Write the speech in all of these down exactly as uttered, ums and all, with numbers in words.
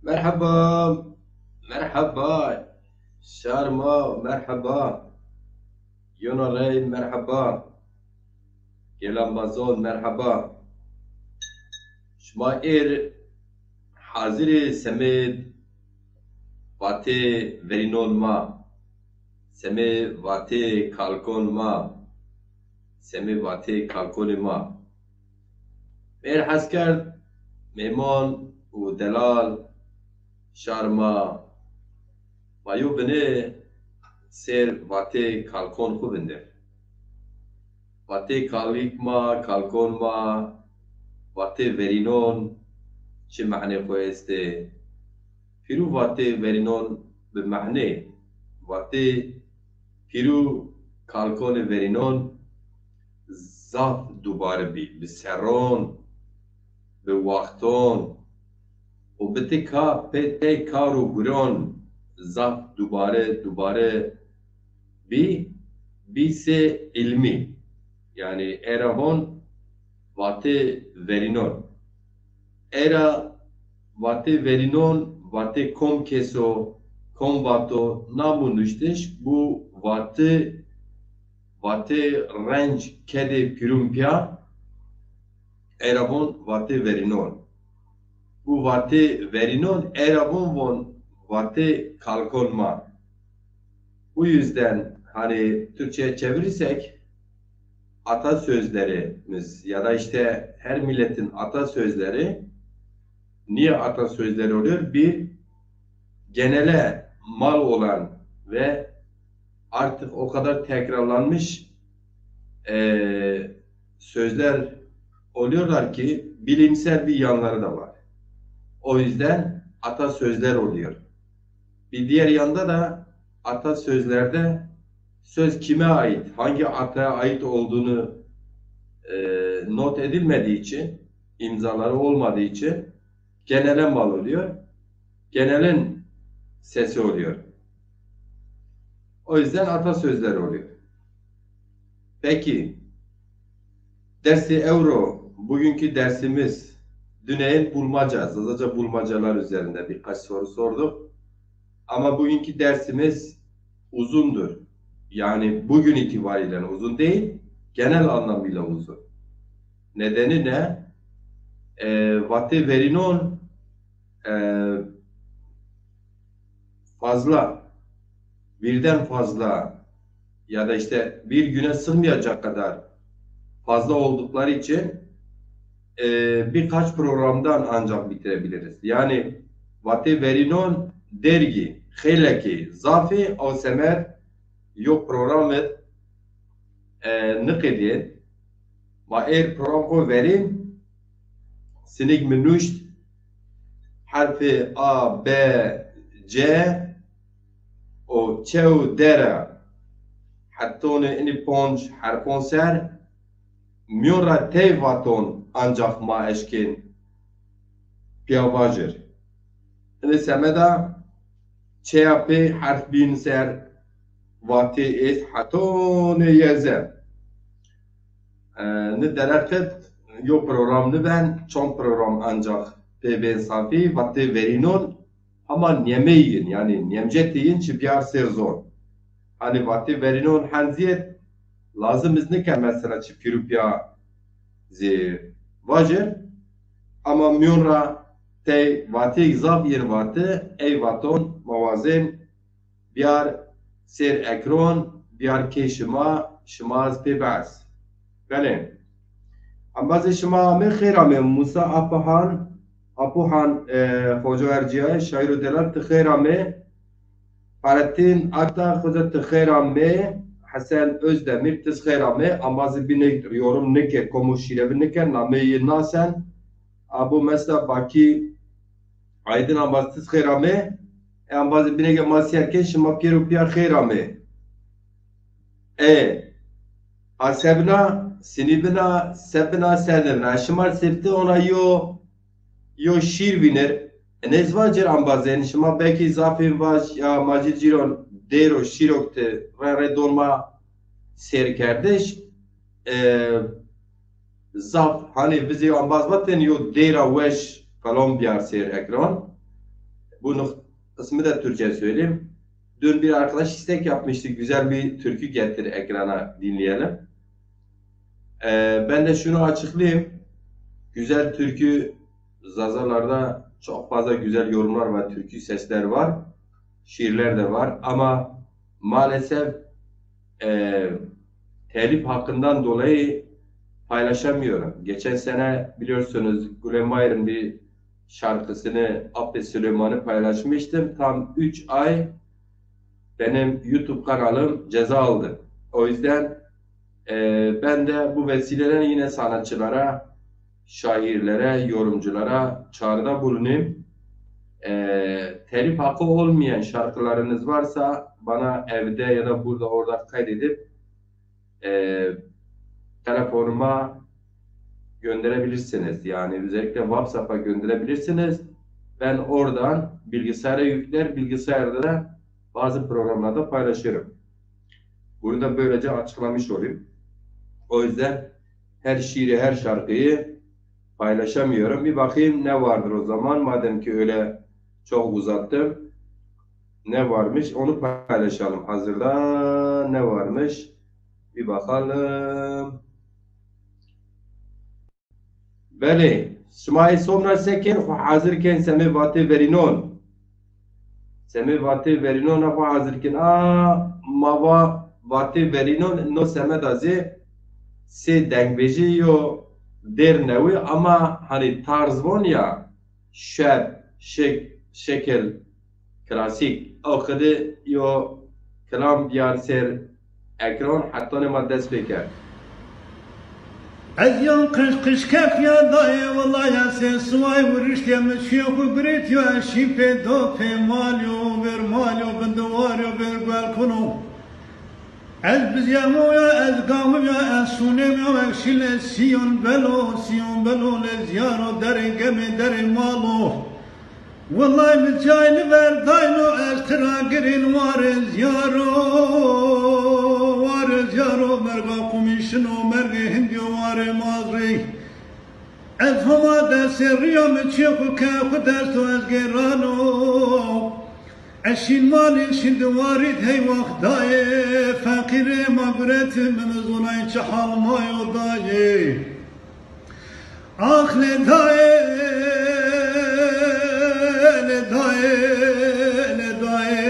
Merheba, merheba. Şar ma, merheba. Yona Rey, merheba. Gelambazon, merheba. Şima êr hazirî semê vatê verînon ma, semê vatê kalkon ma, semê vatê kalkonê ma. Mêr hes kerd, mêmon û delal, şar ma, ma yo binê sêr vatê kalkon xwu vindir. Vatê kalîk ma, kalkon ma, vatê verînon çi mehnê xwu estê? Pîrû vatê verînon bi mehnê, vatê pîrû kalkonê verînon zaf dubare bî, bi serron, bi waxton û bi ti ka-, pê tey kar û guron zaf dubare, dubare bî, bî sê îlmî. Yanî era von vatê verînon. Era vatê verînon, vatê kom keso, kom vato, namo nuştiş, bu vatê, vatê renc kedê pîrûn pîya, era von vatê verînon. Bu vatê verînon, era von von vatê kalkon ma. Bu yüzden hani Türkçe'ye çevirirsek, atasözlerimiz ya da işte her milletin atasözleri niye atasözleri oluyor? Bir, genele mal olan ve artık o kadar tekrarlanmış, e, sözler oluyorlar ki bilimsel bir yanları da var. O yüzden atasözler oluyor. Bir diğer yanda da atasözlerde söz kime ait, hangi ataya ait olduğunu, e, not edilmediği için, imzaları olmadığı için genele mal oluyor. Genelin sesi oluyor. O yüzden atasözleri oluyor. Peki, dersi ewro, bugünkü dersimiz, düneyin bulmaca, Zazaca bulmacalar üzerinde birkaç soru sorduk. Ama bugünkü dersimiz uzundur. Yani bugün itibariyle uzun değil, genel anlamıyla uzun. Nedeni ne? E, vatê verînon, e, fazla, birden fazla ya da işte bir güne sığmayacak kadar fazla oldukları için, e, birkaç programdan ancak bitirebiliriz. Yani vatê verînon dergî, xeylekî zafî, aw semer yo programî, e, niqedîyên. Ma êr program xo verîn, sinik mi nuşt, herfê A, B, C û çew dera, hetonê inî ponc herfon ser, mîyon ra tey vaton ancax ma eşkên pîya vajir. Inî semeda çeya pê herf bîn ser vatê êst hetonê yeze. E, ni dereqet yo program niben, çond program ancax pê bên safî, vatê verînon, hama nêmeyî yin, yanî nêmcetê yin çi biyar sêr zon. Hanî vatê verînon henzîyet lazim iz nike mesela çi pîrû pîya zî vajir. Ama mîyon ra tey vatêk zaf yin vati, ey vaton ma wazên biyar sêr ekron, biyar kê şima, şima ez pê behs. Belê. Embazê şima amê, xêr amê. Musa Apuhan, Apuhan, e, Xoca Erciyayê, şaîr û delal, ti xêr amê. Fahrettin Akdağ, Xoca ti xêr amê. Hesen Özdemir, tiz xêr amê. Embazê bînek yorum nike, komo şîrevi nike, nameyê yê nasen. Abo mesela Bakî Aydın embaz tiz xêr amê. E, embazê bîneke ma sîyer ke şima pîyer û pîya xêr amê. E, a sebna, sinî bina, sebina, serdebina. Şima sifte ona yo, yo şîr vînir. E, nêz vacir embazên, şima belkî zafên vac ya macir cîron dêro şîrok ti re re dorma sêrkerdiş. E, zaf, hanî vizê embaz vatên yo dêra weş falan biyar sêr ekran. Bu nuk- kısmı da Türkçe söyleyeyim. Dün bir arkadaş istek yapmıştı. Güzel bir türkü getir ekrana dinleyelim. Ee, ben de şunu açıklayayım. Güzel türkü, Zazalarda çok fazla güzel yorumlar var, türkü sesler var, şiirler de var. Ama maalesef e, telif hakkından dolayı paylaşamıyorum. Geçen sene biliyorsunuz Gülen Bayır'ın bir şarkısını, Abdest Süleyman'ı paylaşmıştım. Tam üç ay benim YouTube kanalım ceza aldı. O yüzden e, ben de bu vesileyle yine sanatçılara, şairlere, yorumculara çağrıda bulunayım. E, telif hakkı olmayan şarkılarınız varsa bana evde ya da burada orada kaydedip e, telefonuma gönderebilirsiniz. Yani özellikle WhatsApp'a gönderebilirsiniz. Ben oradan bilgisayara yükler, bilgisayarda da bazı programlarda paylaşırım. Bunu da böylece açıklamış olayım. O yüzden her şiiri, her şarkıyı paylaşamıyorum. Bir bakayım ne vardır o zaman. Madem ki öyle çok uzattım. Ne varmış? Onu paylaşalım. Hazırda ne varmış? Bir bakalım. Belê, şima ê somra se kên, xwu hazir kên semê vatê verînon. Semê vatê verînon a xwu hazir kên. A, ma va vatê verînon, no semed a zî sê dengbêjî yo dêr newî ama hanî tarz von ya, şeb, şek-, şekil, klasîk. O qede yo kilam biyar ser ekran, hetanê ma dest pê kerd. Ez yan qij qij kef ya dayê, wela ya sê siway wiriştê mi çiyê xwu girêtiyo, ez şîn pê do pê malyo, ver malyo, bin diwaryo, ver guelkuno. Ez biziyemo ya, ez gamo ya, ez şûnemo ya, ez şîle Sîyon belo, Sîyon belo, lê ziyaro derê gemê derê malo. Wilay mi cayni verdayno, ez tira girîn warê ziyaro, warê ziyaro, merga qumîşino, mergê hindiyo warê mazrî. Ez Homa de serrîya mi çê xwu ke xwu desto ez gêrano. Ez şîn malî şîn di warî dey waxt dayê, feqîrê ma guretî mi nizonay çi hal mayo dayê. Ax lê dayê, lê dayê, lê dayê,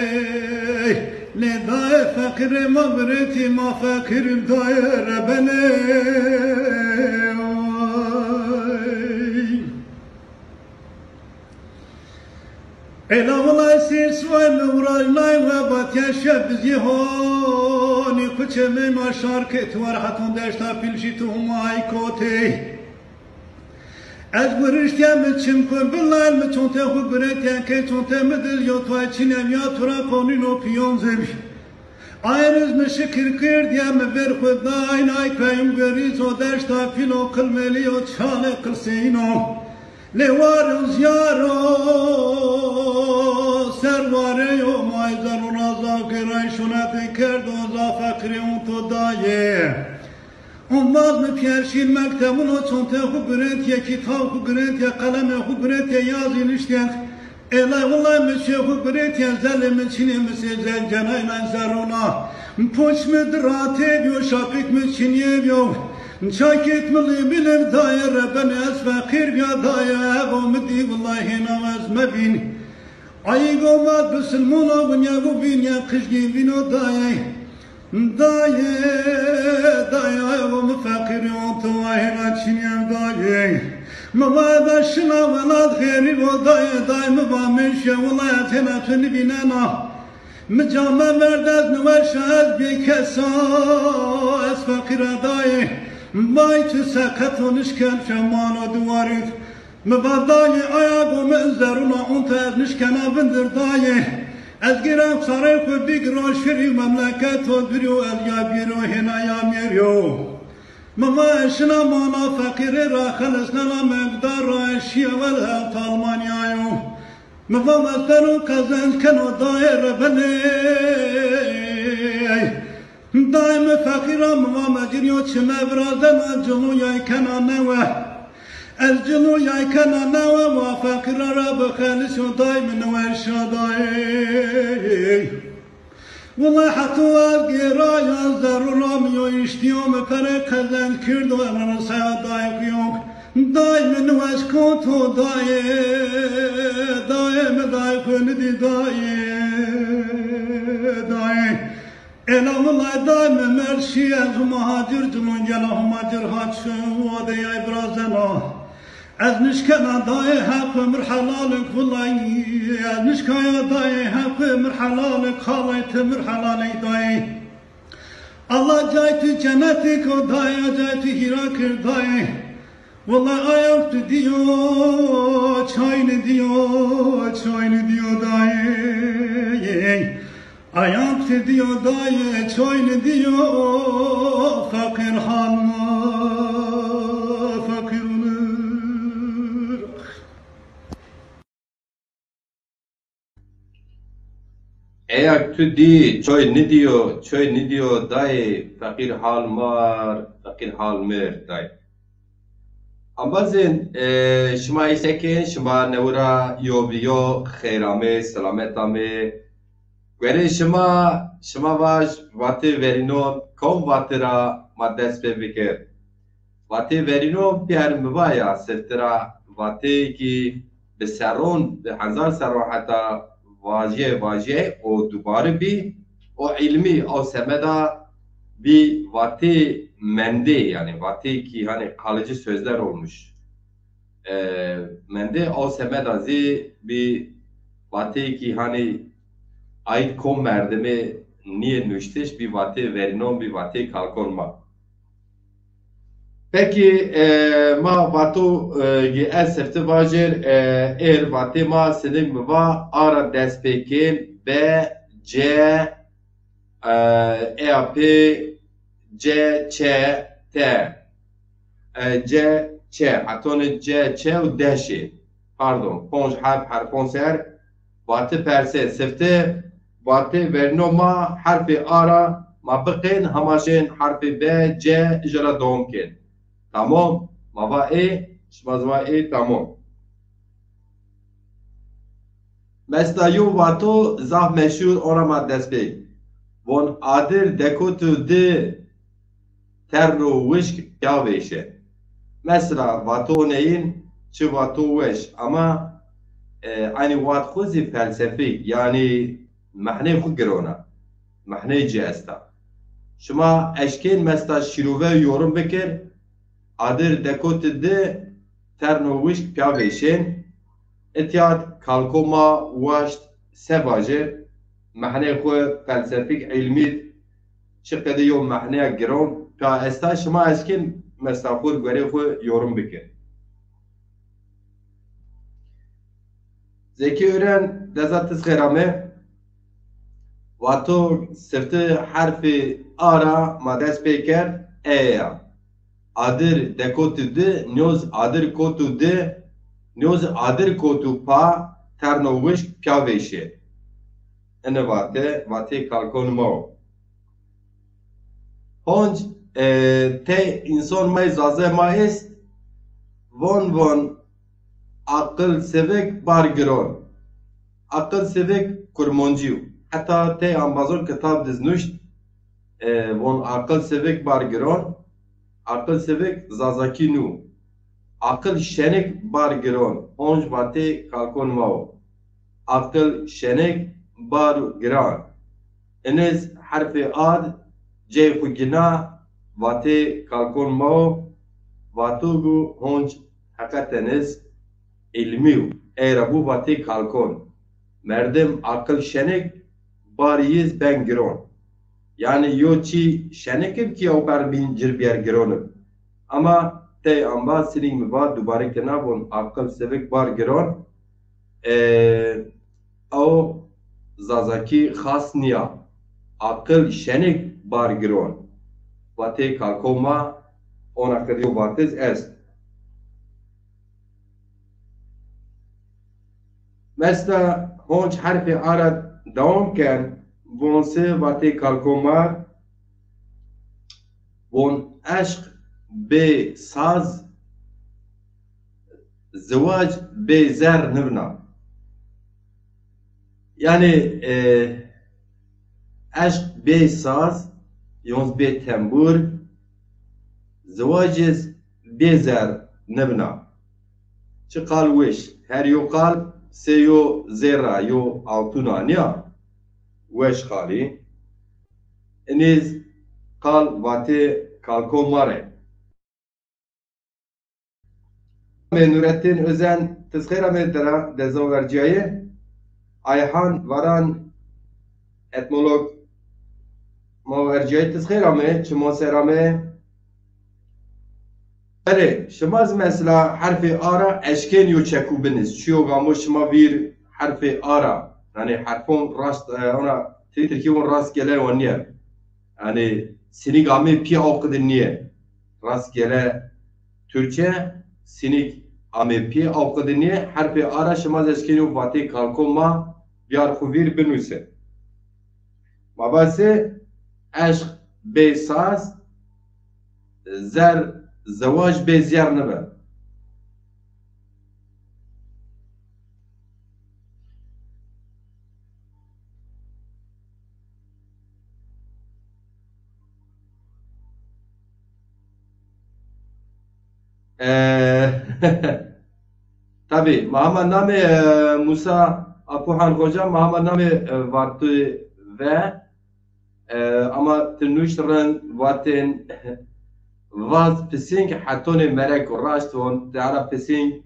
lê dayê feqîrê ma guretî ma feqîr dayê rebenê. Ay. Ela wilay sîr suway mi urajnay we batya şe bizî honî kuçê mey ma şarkê tu war heton deşta pîl jî tu huma ay kotê. Ez guriştya mi çim ku bilay mi çonte xu guretiya ke çonte mi dil yo tuay çînem ya tura konîno piyon zevî. Ayniz mi şikir kirdiye mi ver xwu dayn ay peyim gurîz o deşta pîl o qilmelî o çalê qilseyîno. Lê war o ziyar o ser warê yo may zerûna zaf gêray şunetê kerdo zaf feqirê unto dayê. Umbaz mi pîyer şîn mektebun o çonte xwu guretiye, kitab xwu guretiye, qelemê xwu guretiye, yazî niştiye. Êlay wilay mi çê xwu guretiye, zelê mi çinê mi sê zel cenay men zerûna. Poç mi di ratê biyo, şapik mi çinê biyo. Çakêt mi lê bilir dayê, rebenê ez feqîr biya dayê, evo mi dî wilay hêna ez mebîn. Ayî go vat bisilmûn o, vinya vo vînya qijgîn vîno dayê. Dayê, dayê, evo mi feqîrî o, to wa hêna çinîyen dayê. Mi va ebe şina welat xêrî vo dayê, dayê mi va mêşe wilayet hêna tu nivînena. Mi came verd ez niweşa ez bêkesa, ez feqîra dayê. Vay tu seqet o nişken şemano diwarît. Mi va dayê aya go mi zerûna unte ez nişkena vindir dayê. Ez gêra sarê xwu bîgiro şirî memleketo birî û ez ya bîro hêna ya mêrî yo. Mi va ez şina mana feqîrê ra xelisnena mengdar ra ez şîya wel hewt Almanya yo. Mi va ez beno qezenc keno dayê rebenê. Dayê mi feqîra mi va mecirî yo çime virazdena cilo yay kena newe. Ez cilo yay kena newe ma feqîra ra bixelisyo day mi niweşa dayê. Wulay heto ez gêraya zerro ra mi yo îştîyo mi perê qezenc kirdo ena ra seya dayê xu yo. Day mi niweş koto dayê, dayê mi day xu nidî dayê, dayê. Ela wulay day mi merd şî ez huma hacir cilon gela huma cir haç wadeyay birazena. Ez nişkena dayê heq mir helalik wulay, ez nişkaya dayê heq mir helalik xalay ti mir helalik dayê. Allah cay tu cennetik o dayê, cay tu hîra kir dayê. Wela ayank tu dîyo, çaynî dîyo, çaynî dîyo dayê. Ayank tu dîyo dayê, çaynî dîyo, feqîr hal ma, feqîr onur. Eyak tu dî, çoy nidîyo, çoy nidîyo dayê, feqîr hal mar, feqîr hal mir dayê. Ambazên, e, şima îşte kên, şima newira yo bi yo xeyr amê, selamet amê. Guerê şima, şima vaj, vatê verînon, kom vatê ra ma dest pê bikir? Vatê verîno pîyer mi va ya, sifte ra vatê kî bi serron, bi hezar serron heta vajîye, vajîye o dubare bî, o îlmî, o semeda bî vatê mendê, yanî vatê kî hani kalıcı sözler olmuş. E, mendê o semeda zî bî vatê kî hani ait kom merdimê nîyê nuştiş, bî vatê verînon, bî vatê kalkon ma. Pekî, e, ma vato, e, gi ez sifte vajêr, e, êr vatê ma sinik mi va, a ra dest pê kên, B, C, e, E A P, C, Ç, T, e, C, Ç, hetonê C, Ç û D şê. Pardon, ponc herf herfon ser, vatê perse, sifte, vatê verno ma herfê A ra ma biqên, hema şên herfê B, C, ija ra dewam kên. Tamam? Ma va ê, şima zî va ê, tamam. Mesela yo vato zaf meşhur, ona ma dest pê. Von adir dekotu di terno wişk pîya vêşe. Mesela vato neyin çi vato weş ama, e, aynî wat xwu zî felsefîk, yanî mehnê xwu giron a. Mehnê ci esta. Şima eşkên mesela şîrove yorum bikir, adir dekoti di terno wişk pîya vêşên. Îtya kalko ma waşt se vajir, mehnê xwu felsefîk, îlmî, çi qede yo mehneya giron pîya esta, şima eşkên mesela xwu guerê xwu yorum bikir. Zekî Ören, deza tiz xêr ame. Vato sifte herfê A ra ma dest pê kerd, E ya. Adir dekoti di, nyoz adir kotu di, nyoz adir kotu pa, terno wişk pîya vêşê. Ene vate, vatê kalkon ma o. Honc, e, tey înson may zaze ma est, von von aqil sivik bar giron. Aqil sivik kurmoncî yo. Heta tey ambazon kitab diz nuşt, e, von aqil sivik bar giron. Aqil sivik zazakî nû. Aqil şenik bar giron. Honc vatê kalkon ma o. Aqil şenik bar giran. Iniz herfê ad cey xwu gina, vatê kalkon ma o. Vato gu honc heqeten iz îlmî yo. Ey ra bu vatê kalkon. Merdim aqil şenik bar yiz ben giron. Yanî yo çî şenik ib ki ew ber bin cir biyer giron ib. Ama tey amba sining mi va dubare kena von aqil sivik bar giron. E, ew zazakî xas nîya. Aqil şenik bar giron. Vatê kalko ma ona qedîyo vatiz est. Mesela honc herfê A ra dewam ken, von se vatê kalko ma, von eşq bê saz, ziwac bê zer nibna. Yanî, e, eşq bê saz, yonz bê tembur, ziwac iz bê zer nibna. Çi qal weş. Her yo qal sey yo zêr a, yo altun a, nîya? Weş qalî. Inî z qal vatê kalko ma rê. Nurettin Özen, ti z xêr amê dera, deza û ercîyayê. Ayhan Varan, etnolog, ma û ercîyayê, ti z xêr amê, çimon ser amê. Belê, şima zî mesela herfê A ra eşkên yo çekû binîs. Çiyo gamo şima vîr herfê A ra, yanî herfon rast, e, ona, tirkî, tirkî von rastgele wa nîye. Yanî sinîg amê pî aw qidi nîye. Rastgele Türkçe, sinîg amê pî aw qidi nîye. Herfê A ra şima zî eşkên yo vatê kalko ma biyar xwu vîr binuse. Ma va se, eşq bê saz, zer, zewaj bê zyer nibe. E, tabî, ma hema namê, e, Musa Apuhan Xoca, ma hema namê, e, vatû ve, e, ama ti nuşt rind, vatên vaz pisîng hetonê merek o, raşt von, ti ara pisîng,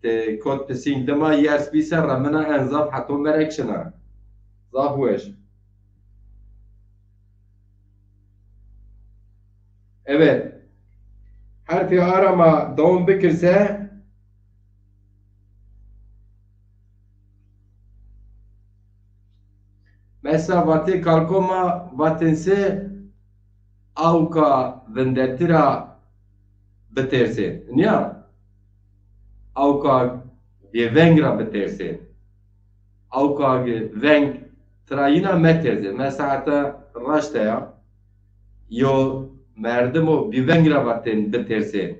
ti kot pisîng dima yers bî ser remina en zaf heton merek şina. Zaf weş. Evet. Herfê A ra ma dewam bikir se. Mesela vatê kalko ma vatên se awka vindetî ra bitêrsên. Nîya? Awka bêveng ra bitêrsên. Awka veng tira yîna metêrsên. Mesela heta raşte ya, yo merdimo bîveng ra vatên bitêrsên.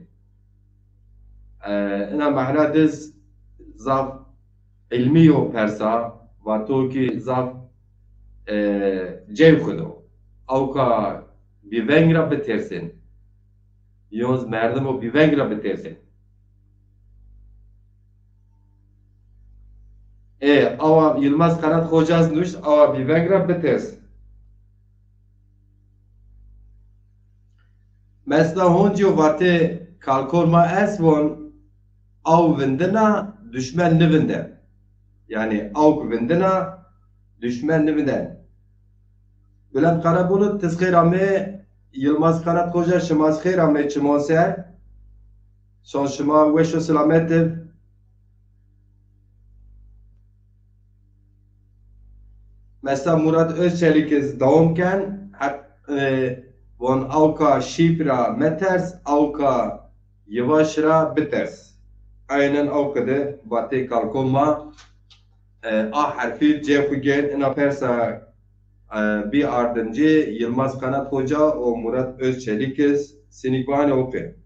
E, ina mehna diz zaf îlmî yo persa, vato ki zaf, e, cewk do. Awka bîveng ra bitêrsên. Yonz merdimo bîveng ra bitêrsên. E, awa Yilmaz Kanat Xoca zî nuşt, awa bîveng ra bitêrs. Mesela honcî yo vatê kalkon ma est von, aw vindina, duşmen nivinde. Yanî awk vindina, duşmen nivinde. Bülent Karabulut, ti z xêr amê, Yilmaz Kanat Xoca, şima z xêr amê çimon ser. Son şima weş û selamet ib. Mesela Murat Özçelik iz dewam ken, hep, e, von awka şîp ra meters, awka yivaş ra biters. Aynen awka de vatê kalko ma, e, A herfî cê xwu gên. Ina persa, e, bî ardincî Yilmaz Kanat Xoca û Murat Özçelik iz sinîk vanê oke.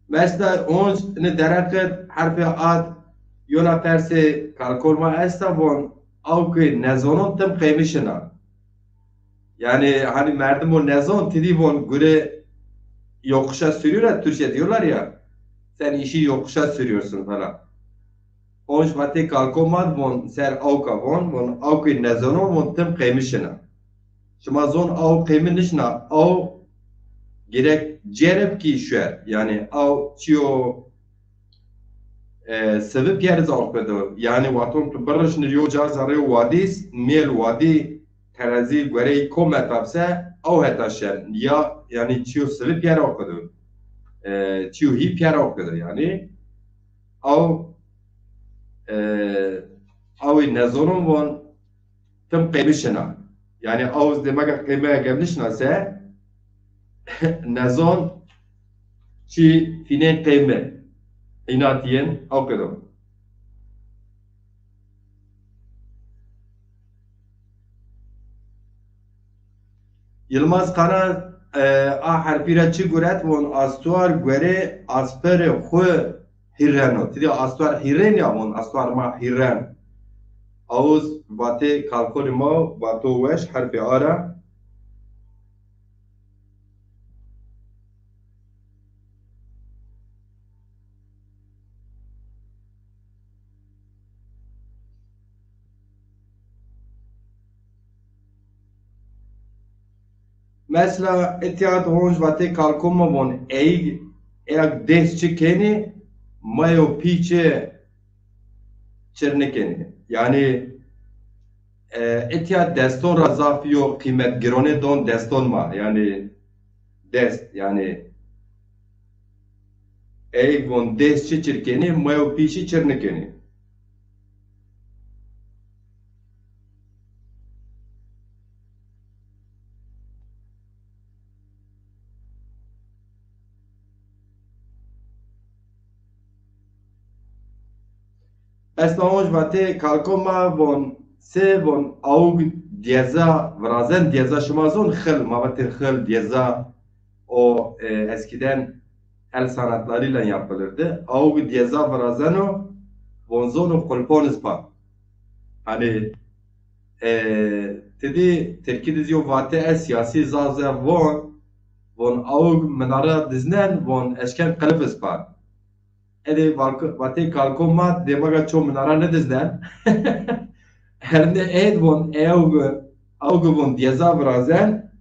Mesela onc ni dereqid herfê ad yona persê kalkor ma esta von, awkê nezonon tim qeymi şina. Yani hani merdimo nezon tidî von gure yokuşa sürüyor ya, Türkçe diyorlar ya, sen işi yokuşa sürüyorsun falan. Onc vatê kalko ma von ser awka von, von awkê nezonon von tim qeymi şina. Şima zon aw qeymi nişna, aw gerek cereb ki şuer. Yani aw çiyo, e, sivi piyer iz awqedo. Yani waton tu birişnir yo ca zerrê wadîs, mêl wadî terezî guerey ko metab se, aw heta şen. Ya, yani çiyo sivi piyer awqedo. E, çiyo hî piyer awqedo yani. Aw, e, awê nezonon von tim qeymi şina. Yani aw iz dê mega qeymi eger nişna se, nezon Çi fînên qey mi. Înatîyên, ew qedo. Yilmaz Kanat, e, a herfî ra çi guret? Von astuar guerê asperê xwu hîreno. Ti dî astuar hîrên ya? Von astuar ma hîren. Awuz vatê kalkonî ma, vato weş, herfê A ra. Mesela, itya honc vatê kalkon ma von, eyg, eyg dês çi kenî, mayo pî çi çir nikenî. Yanî, e, itya deston ra zaf yo qîmetgironê don deston ma. Yanî, dest, yanî, eyg von dês çi çir kenî, mayo pî çi çir nikenî. Esma honc vatê kalko ma von, se von awg diyeza virazen, diyeza şima zon, xil, ma vatê xil, diyeza, o, e, eskiden el sanatlarıyla yapılırdı. Awg diyeza virazeno, von zono kulpon ispa. Hani, e, ti dî Tirkî diz yo vatê ez siyasî zaze von, von awg minara diznen, von eşken qilif ispa. Edê vatê kalko ma dêmaga ço minara nidiznen. Hernde êd von, ew bi, ew bi von diyeza virazen,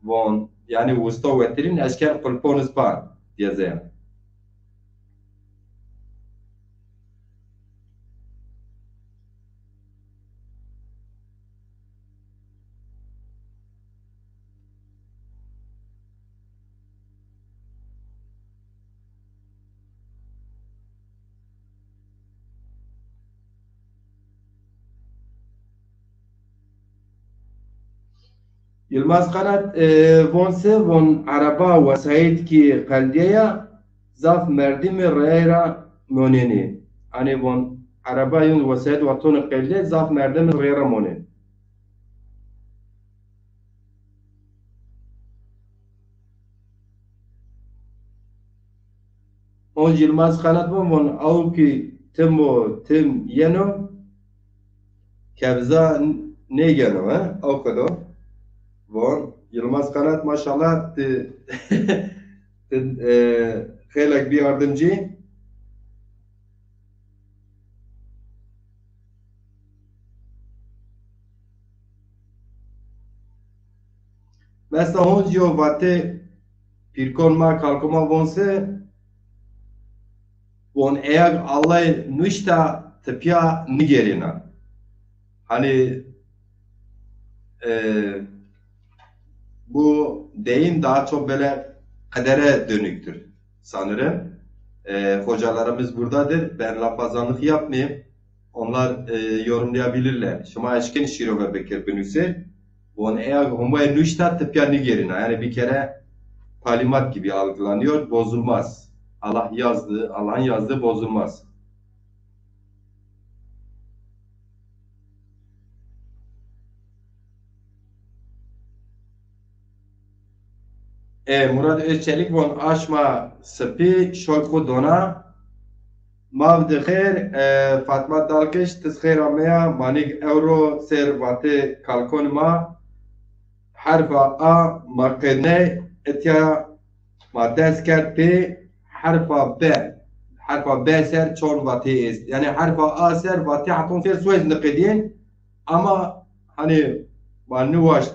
von, yanî wista wetirîn eşker qulpon ispan diyezeyan. Yilmaz Kanat, e, von se, von ereba wesayît kî qeldiye ya, zaf merdimî reyra monenî. Hanî von ereba yun wesayît watonu qelde, zaf merdimî reyra monenî. Onc Yilmaz Kanat von, von aw kî tim o tim yeno, kebza n-, nêgeno, he? Aw qedo. Von Yilmaz Kanat, maşallah, ti, ti, e, xeylek bî yardimcî. Mesela honc yo vatê pîrkon ma, kalko ma von se, von eyag Allay nuşta tipya nigêrîna. Hani, e, bu deyim daha çok böyle kadere dönüktür sanırım. E, hocalarımız buradadır. Ben lafazanlık yapmayayım. Onlar, e, yorumlayabilirler. Şima eşkin şîrove bikir, binusir. Von eya Homay nuşta tipya nigêrîna. Yani bir kere talimat gibi algılanıyor. Bozulmaz. Allah yazdı, Allah'ın yazdığı bozulmaz. E, Murat Özçelik von aşma sipî şok xwu dona. Mav di xêr, e, Fatma Dalkış, tiz xêr ameya, manik ewro ser vatê kalkon ma. Herfa A ma qedney, etya ma dest kerd pê herfa B. Herfa B ser çond vatê est. Yani herfa A ser vatê heton ser soyez niqedîyên. Ama hani ma niwaşt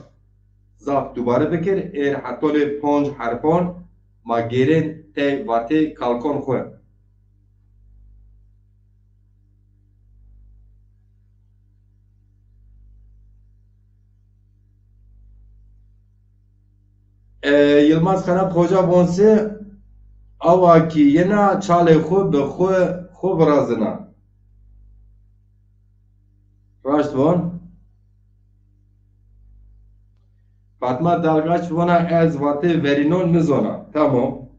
zaf dubare bikir, êr hetonê ponc herfon ma gêrên tey vatê kalkon xwu. E, Yilmaz Xenat Xoca von se, awa kî yena çalê xwu bi xwu, xwu virazina. Raşt von. Fatma Dalgaç vona ez vatê verînon nizona. Tamam.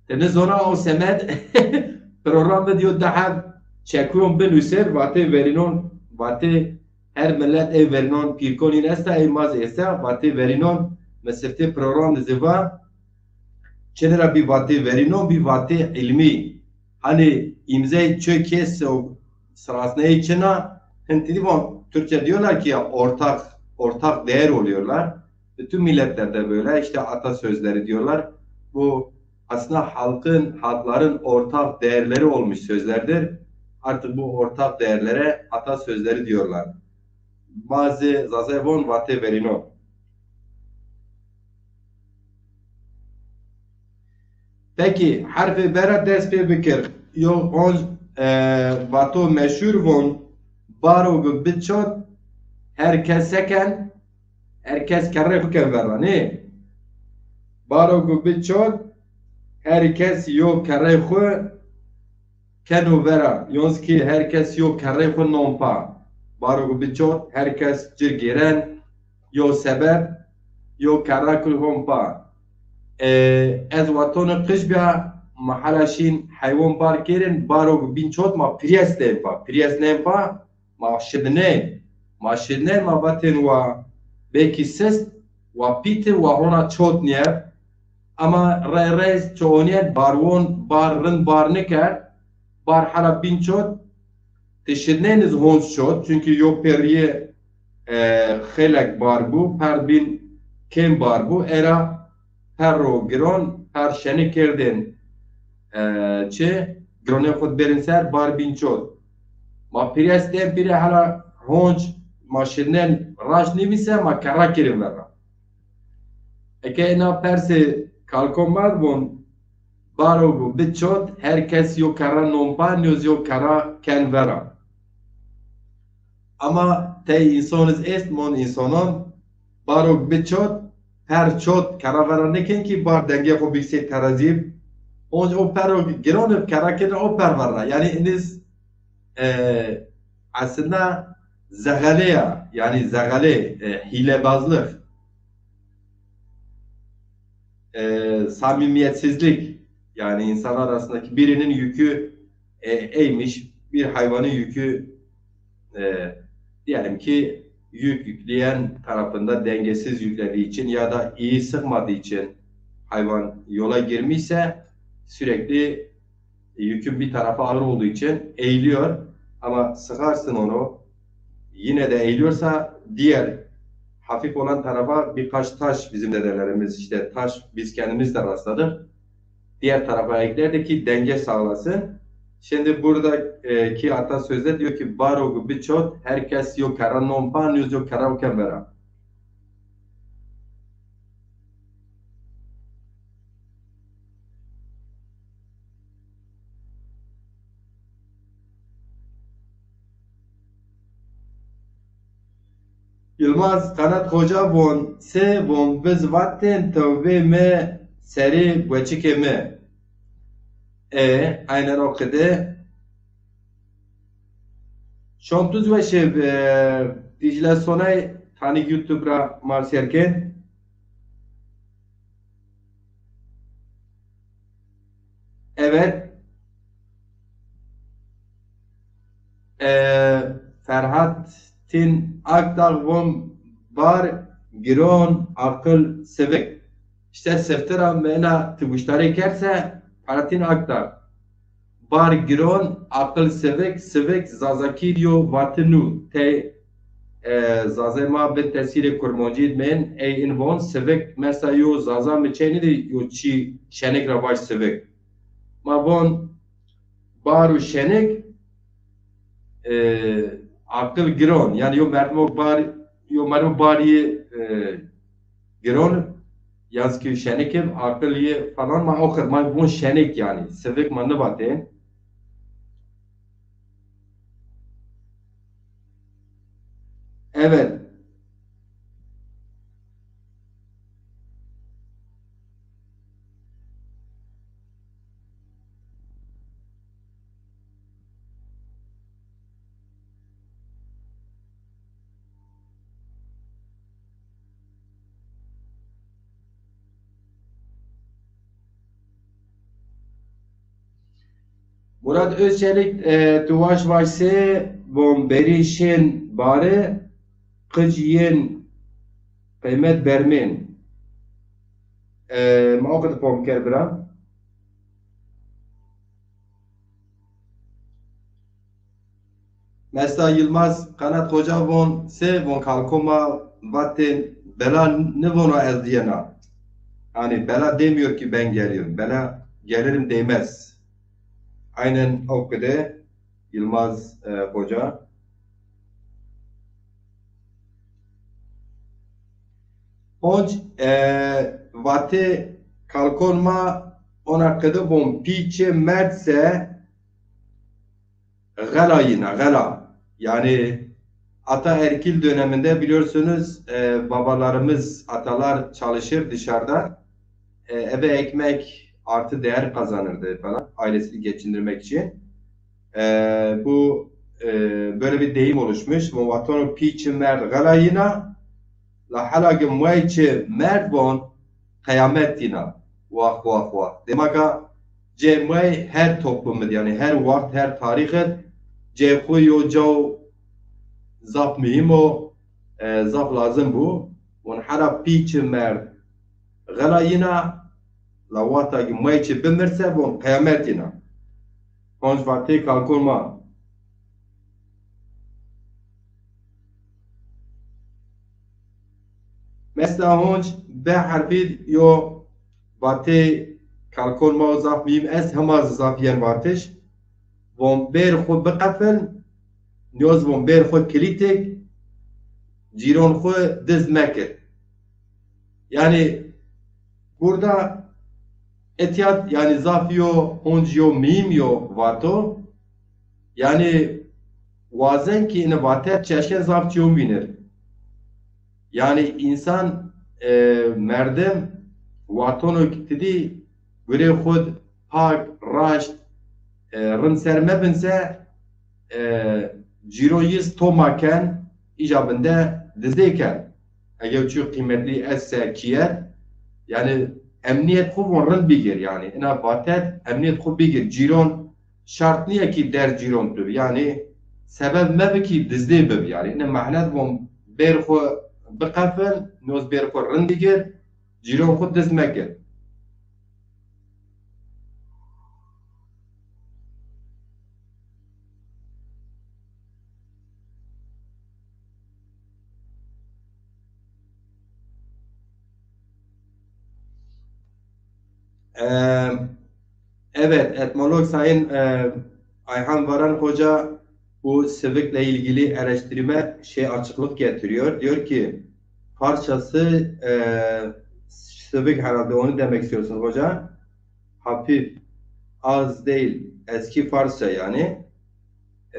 Ti nizona o semed program de diyo daha çekuyon binusir, vatê verînon, vatê her millet ey verînon pîrkonîn esta, ey ma zî esta, vatê verînon mi siftê program de zî va, çinî ra bî vatê verînon, bî vatê îlmî. Hani îmzey çö kes o sırasında çina, Hintli von Türkçe diyorlar ki ya ortak, ortak değer oluyorlar. Bütün milletlerde böyle işte atasözleri diyorlar. Bu aslında halkın, halkların ortak değerleri olmuş sözlerdir. Artık bu ortak değerlere atasözleri diyorlar. Bazı Zazay von vatê verînon. Peki, herfê B ra dest pê bikir. Yo, on, e, vato meşhur von, baro gu biçot, her kes seken, her kes kerrê xu ken verra, nê? Baro gu biçot, her kes yo kerrê xu keno vera. Yonz ki her kes yo kerrê xu non pa. Baro gu biçot, her kes ci gêren, yo sebeb, yo kerra kul hon pa. E, ez watonu qij bîya, ma hala şîn heywan bar kêrin, baro gu bîn çot ma piriyes nên pa. Piriyes nên pa, ma şidnên. Ma şidnên, ma vatên wa belkî sist, wa pîti, wa hona çot nîyer. Ama rey rey çoğuniyet barwon, bar rind bar nikerd, bar hala bîn çot, ti şidnên iz honc çot, çünkü yo perriye, e, xêlek bar bu, per bîn kêm bar bu, era perro giron, per şeni kerdên, e, çi, gironê xud berin ser, bar bîn çot. Ma piriyes dên pire hala honc, ma şidnên raşt nîvîse, ma kerra kirin verra. Eke ena persê kalko ma von, baro gu biçot, her kes yo kerra non pa, nîyoz yo kerra ken vera. Ama tey înson iz est, mon însonon, baro gu biçot, per çot kerra vera nêken ki bar dengê xo bîksê terazî. Onc o perro giron ib kerra kena o per verra. Yani iniz, e, aslında zexele ya, yani zexele, e, hilebazlık, e, samimiyetsizlik, yani insanlar arasındaki birinin yükü, e, eymiş, bir hayvanın yükü, e, diyelim ki yük yükleyen tarafında dengesiz yüklediği için ya da iyi sıkmadığı için hayvan yola girmişse sürekli yükün bir tarafı ağır olduğu için eğiliyor. Ama sıkarsın onu, yine de eğiliyorsa diğer hafif olan tarafa birkaç taş, bizim dedelerimiz işte taş, biz kendimiz de rastladık. Diğer tarafa eklerdi ki denge sağlasın. Şimdi burada, e, ki atasözde diyor ki, "Baro gu biçot, herkes yo kerra non pa, nîyoz yo kerra ken vera." Yılmaz Kanat Hoca von, se von, biz vatên tewbê mi serê gueçikê mi. E, aynen o qide. Şom tu zî weş ê, e, Dicle Sonay, tanî YouTube ra ma sêr kên. Evet. E, Ferhattin Akdağ von bar giron, aqil sivik. İşte siftir a mi ena ti guştarê kerd se, Ferhattin Akdağ. Bar giron, aqil sivik, sivik Zazakî yo vati nû. Tey, e, Zazay ma bin tesîrê Kurmancî id mên, ey in von sivik, mesela yo Zaza mi çeynî de yo çî şenik ra vaj sivik. Ma von bar û şenik, e, aqil giron. Yani yo merdimo bar, yo merdimo bar yê, e, giron, yaz ki şenik ib, aqil yê falan, ma oxir, ma von şenik yani. Sivik ma nivatên. Evet. Murat Özçelik, e, tu waş vaş se von berî şên bare, qic yên qeymet bermên. E, ma o qede pom ker bira. Mesta Yilmaz Kanat Hoca von se von kalko ma vatên bela nivona ez diyena. Yani bela demiyor ki ben geliyorum. Bela gelirim değmez. Aynen o kıde Yilmaz e, Hoca. Honc e, vate kalkon ma ona kıde von piçe merdse Xela yina, xela. Yani ataerkil döneminde biliyorsunuz e, babalarımız, atalar çalışır dışarıda. E, eve ekmek artı değer kazanırdı falan ailesini geçindirmek için. E, bu e, böyle bir deyim oluşmuş. Von vatano pî çi merd xela yina, la hela ki muay çi merd von qeyamet yina. Wah, wah, wah. Demaka cê muay her toplumid, yani her waxt, her tarîxid cê xwu yo caw zaf muhîm o, e, zaf lazim bu. Von hela pî çi merd xela yina, la wexta ki muay çi bimirse, von qeyamet yina. Honc vatê kalkon ma. Mesta honc be herfî yo vatê kalkon ma o zaf muhîm est, hema zî zaf yen vatiş. Von bêr xwu biqefil, nîyoz von bêr xwu kilîtik, cîron xwu diz mekir. Yani burada etiyat yani zaf yo honc yo muhîm yo vato. Yani wazen ki ine vatet çeşken zaf çiyon vînir. Yani insan e, merdim vatono ki tidî gurê xud pak, raşt, e, rind ser mebinse e, cîro yiz toma ken, îca binde dizdê ken. Eger çi qîmetlî estse kîyer, yani emniyet xwu von rind bigir yani. Ina vatet emniyet xwu bigir. Cîron şart nîye ki der cîron tu. Yani sebeb mebi ki dizdê bibi. Yani ina mehnet von bêr xwu biqefil, noz bêr xwu rind bigir, cîron xwu diz mekir. Ee, evet, etnolog Sayın e, Ayhan Varan Hoca bu sivikle ilgili eleştirime şey açıklık getiriyor. Diyor ki, Farsçası e, sivik herhalde onu demek istiyorsun hoca. Hafif, az değil, eski Farsça yani.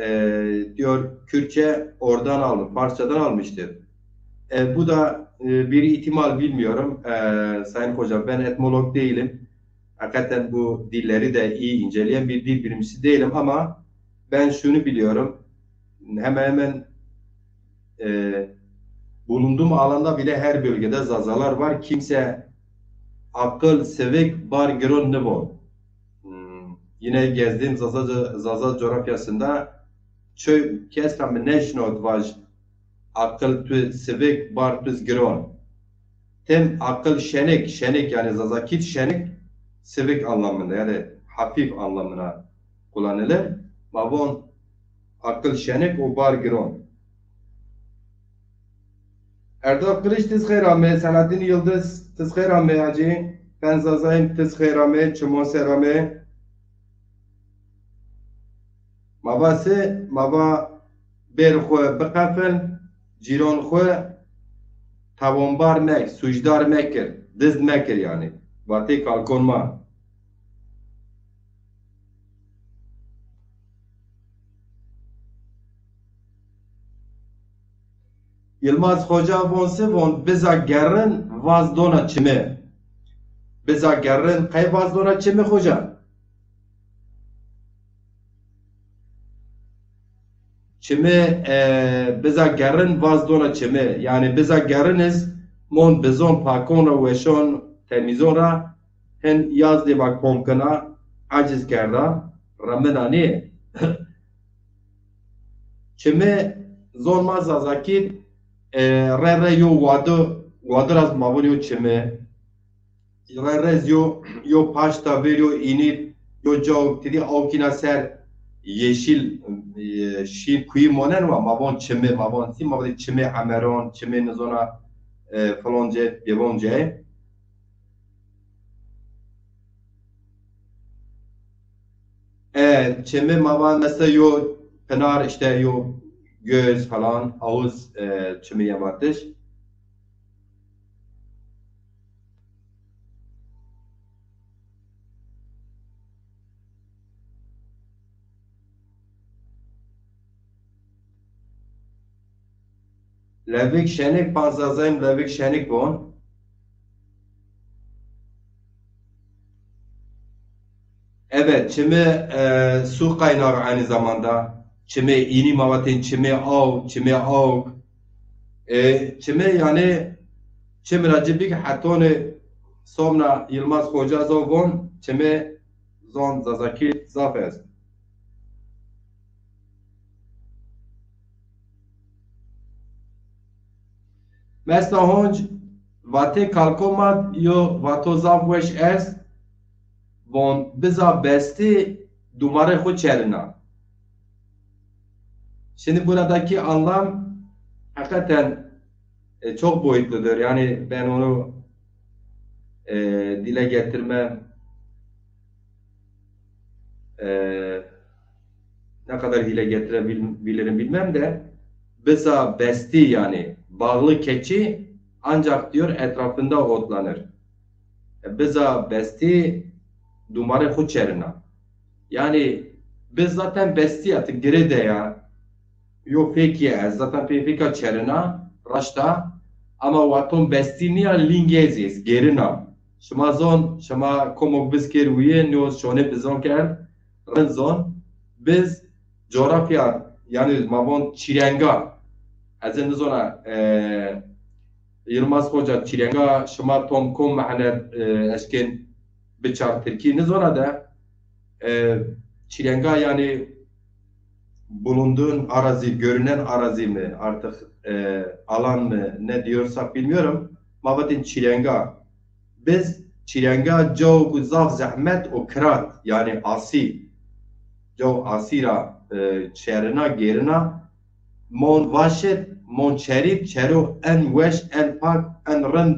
E, diyor, Kürtçe oradan almış, Farsçadan almıştır. E, bu da e, bir ihtimal bilmiyorum. E, Sayın Hocam, ben etnolog değilim. Hakikaten bu dilleri de iyi inceleyen bir dil bilimcisi değilim ama ben şunu biliyorum. Hemen hemen e, bulunduğum alanda bile her bölgede Zazalar var. Kimse akıl, sevik, bar, giron nivo. Hmm, yine gezdiğim Zaza, Zaza coğrafyasında çoğu kes mi neşnot vaj akıl tu sevik, bar tu giron. Tem akıl şenik, şenik yani Zazakit şenik, sevik anlamında yani hafif anlamına kullanılır. Ma von akıl şenik o bar giron. Erdal Kılıç tiz xeyr ame, Selahattin Yıldız tiz xeyr ame hacı, ben Zazayım tiz xeyr ame, çimon ser ame. Ma va se, ma va bêr xwu biqefil, cîron xwu tawonbar mek, sûcdar mekir, dizd mekir yani. Vatê kalkon ma. Yilmaz Xoca von se von biza gerrin vaz dona çimi. Biza gerrin qey vaz dona çimi Xoca? Çimi e, biza gerrin vaz dona çimi. Yani biza gerrin iz mon bizon pakon ra weşon temizon ra hin yaz dê va kom kena, aciz kerda. Remina nê. Çimi zon ma Zazakî, e, re re yo wadi, wadi ra ma vun yo çimi. Re re zî yo, yo paşta ver yo înî, yo caw tîdî awkîna ser yeşil, e, şîr kuyî monen wa, ma von çimi, ma von sî, ma vun çimê emeron, çimê nizona, e, filonce, bêvonce. E, çimi ma van mesela yo pinar, işte yo göz falan, awuz, e, çimi yê vatiş. Levik şenik, pan Zazayim levik şenik von. Evet, çimi, e, su kaynağı aynı zamanda. Çimi înî ma vatên çimi aw, çimi awk. E, çimi yani çimi ra ci bik hetoni somna Yilmaz Xoca zo von, çimi zon Zazakî zaf est. Mesela honc vatê kalko ma yo vato zaf weş est, von biza bestî dumarê xwu çerina. Şimdi buradaki anlam hakikaten, e, çok boyutludur. Yani ben onu, e, dile getirmem, e, ne kadar dile getirebilirim bilmem de, biza bestî yani bağlı keçi ancak diyor etrafında otlanır. E, biza bestî dumarê xwu çerina. Yani biz zaten bestî ya, ti girê de ya. Yo fêkî ez zaten pê fêka çerina, raşta. Ama waton bestî nîya, lîngê zî ez gêrina. Şima zon, şima komok biz kêr wîye, nîyo şonê bizon kerd, rind zon. Biz coğrafya, yani ma von çîrenga. Ez ê nizona, e, Yilmaz Xoca, çîrenga şima tom kom mehne, e, eşkên biçar tirkî nizona de, e, çîrenga yani bulunduğun arazi, görünen arazi mi artık, e, alan mı ne diyorsak bilmiyorum. Ma vatên çîrenga. Biz çîrenga caw ku zaf zehmet û kirat, yani asî. Caw asî ra, e, çerina, gêrina, mon vaşit, mon çerîb, çero en weş, en pak, en rind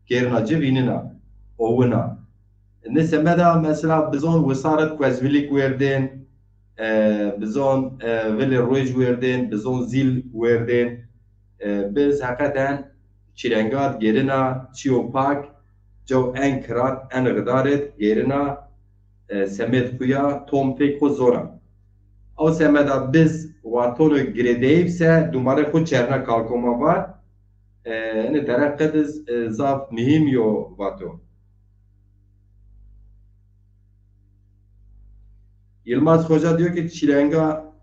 gêrina ci vînina, owina. Nê semeda mesela bizon wisaret kuezvilik werdên, e, bizon, e, vilê ruej werdên, bizon zîl werdên. E, biz heqeten çîrengat gêrina, çîyo pak, caw en kirat, en xidarit gêrina, e, semêd xwu ya, tom pêk xwu zona. Ew semeda biz watonu girêdeyîb se, dumarê xwu çerna kalkoma vat. E, ini dere qediz, e, zaf muhîm yo vato. Yılmaz Hoca diyor ki çilenga,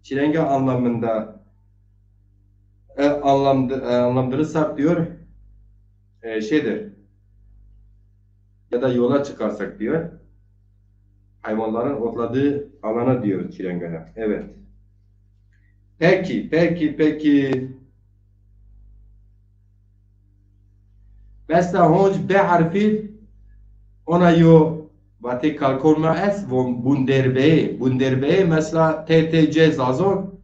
çilenga anlamında, e, anlamdı, e, anlamdırırsak diyor, e, şeydir, ya da yola çıkarsak diyor, hayvanların otladığı alana diyor çilengaya. Evet. Peki, peki, peki. Mesela honc B harfi ona yo vatê kalkon ma est, von bunderbeyê. Bunderbeyê mesela T T C Zazon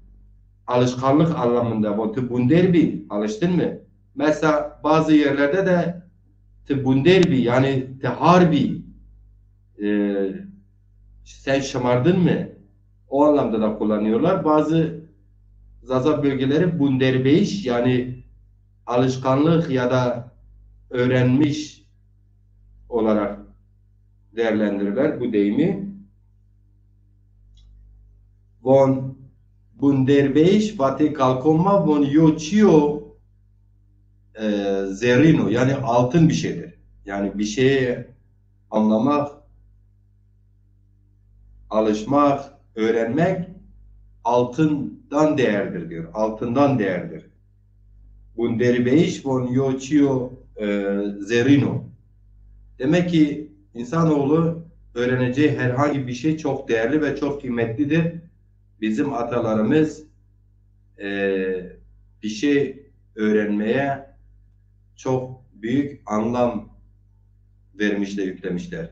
alışkanlık anlamında. Von tu bunder bî, alıştın mı? Mesela bazı yerlerde de tu bunder bî, yani tu har bî. E, sen şımardın mı? O anlamda da kullanıyorlar. Bazı Zaza bölgeleri bunderbeyiş, yani alışkanlık ya da öğrenmiş olarak değerlendirirler bu deyimi. Von bunderbeyiş vatê kalkon ma von yo çiyo, e, zerrîn o, yani altın bir şeydir. Yani bir şeye anlamak, alışmak, öğrenmek altından değerdir diyor. Altından değerdir. Bunderbeyiş von yo çiyo, e, zerrîn o. Demek ki insanoğlu öğreneceği herhangi bir şey çok değerli ve çok kıymetlidir. Bizim atalarımız, e, bir şey öğrenmeye çok büyük anlam vermişler, yüklemişler.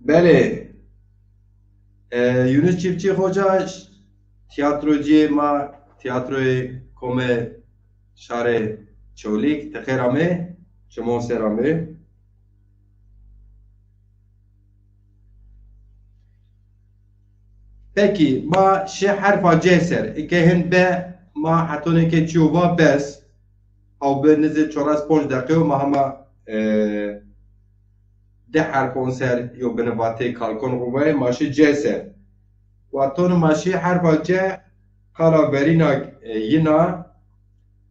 Belê. E, Yunus Çiftçi Hoca, tiyatrociyê ma, tiyatroyê Komê Şarê Çewlîg, ti xêr amê, çimon ser amê. Pekî, ma şi herfa C ser. Eke hin be, ma hetonê ke çîyo va bes. Haw bi nizê çares ponc deqeyo ma hema, e, di herfon ser yo bini vatê kalkon rûvayê, ma şi C ser. Waton ma şi herfa C, qala verîna, e, yina,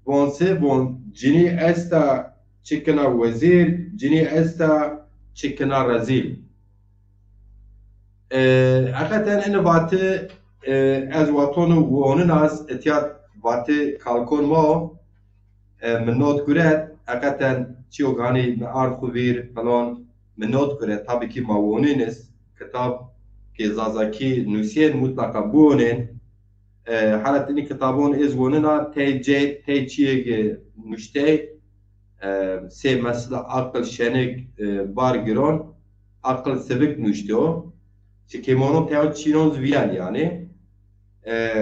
von se von, cinî esta çikina wezîr, cinî esta çikina rezîl. E, heqeten ini vati, e, ez watonu wonin az, etiyat vati kalkon ma o, e, mi not guret, heqeten çiyo ganî mi ard xu vîr, falan, mi not guret. Tabii ki ma wonîn iz, kitab ki Zazakî nusîyên mutlaka biwonên. E, hela tinî kitabon ez wonina, tey cê, tey çiyê ki nuştey, e, sê mesela aqil şenik, e, bar giron, aqil sivik nuşte o. Çi kêmono tey çînon zi vîyen yani. E,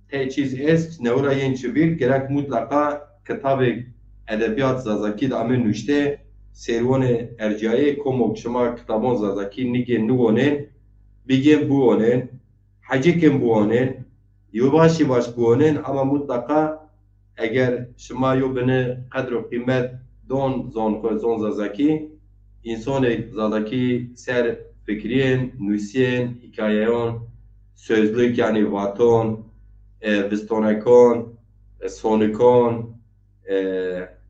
tey çîz ez, newra yên çi vîr, gerek mutlaka kitabê edebiyat Zazakî de amê nuşte, serwonê erciyayê, komo şima kitabon Zazakî nigên niwonên, bigên biwonên, hecêkên biwonên, yavaş yavaş biwonên, ama mutlaka eger şima yo bini qedr û qîmet don zon xwu, zon Zazakî, însonê Zazakî ser fikrîyên, nusîyên, hîkayeyon, sözlük yani vaton, e, vistonekon, e, sonikon, e,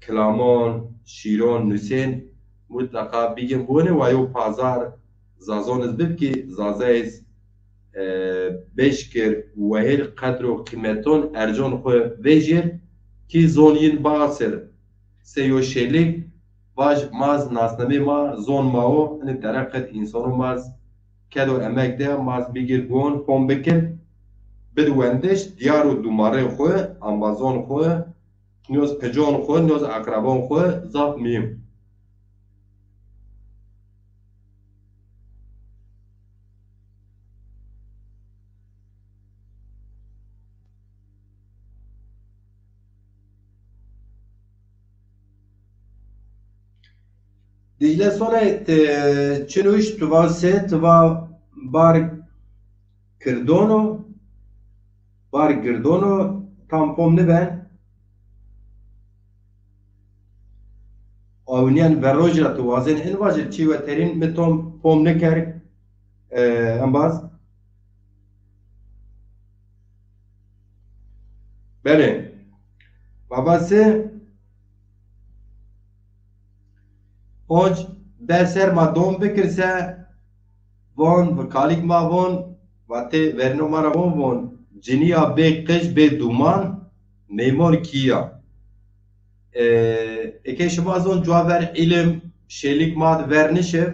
kilamon, şîron, nusên, mutlaka bigên biwonê, wa yo pazar Zazon iz bib ki Zaza iz, e, beşkir, wehêr qedr û qîmeton ercon xwu vejir ki zon yin baxsir. Se yo şêlig vaj, maz nasnamê ma zon ma o, ini dereqet însano maz kedo emek de maz bigir biwon, fom bikir, bid wendiş, diyar û dumarê xwu, ambazon xwu, nîyoz picon xwu, nîyoz eqrebon xwu zaf muhîm. Dicle sone, e, çi nuşt, tu va se, tu va bar girdono, bar girdono, tam fom niben. Awnîyen veroj ra tu wazen in vajir çî weterîn mi tom fom niker, e, embaz. Belê. Babası Honc be ser ma dom bikirse, von, kalîk ma von, vatê verno ma ra von, von, cinîya bê qij bê duman, meymon kî ya. E, eke şima zon cuwa ver îlim, şêlîk ma di ver nişiv,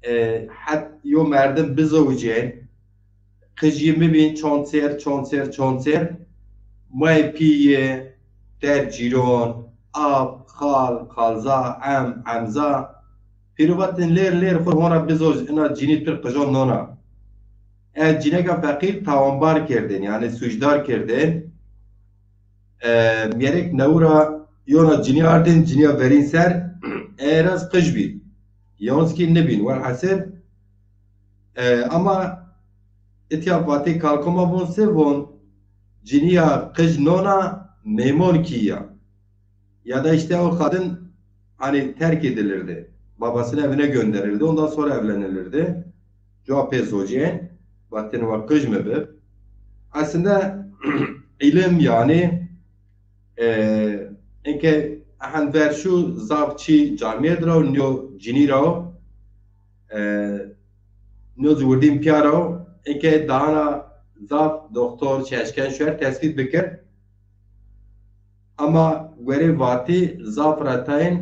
e, het yo merdim bizewicên, qijî mi bîn çond ser, çond ser, çond ser, mayê pîyê, der cîron, ap, xal, xalza, em, emza. Pîrû vatin lêr lêr xwu hona bizoj, ina cinî pir qijon nona. E, cineka feqîr tawanbar kerdên, yani sucdar kerdên. E, mîyerêk newra yona cinî ardên, cinîya verîn ser, eyeraz qij bî. Yonskî nibîn, welhasil, e, ama itya vatê kalkoma von se von, cinîya qij nona, meymon kî ya. Ya da işte o kadın hani terk edilirdi. Babasının evine gönderildi. Ondan sonra evlenilirdi. Cuwa pê zocên, vatin wa qij mi bi. Aslında ilim yani, e, enke ehen ver şu zaf çi camiyet ra, nîyo cinî ra, e, nîyo zî wirdîn pîya ra, Eke dahana zaf doktor çi eşken şuer tespît bikir. Ama guerê vatî zaf ra tayên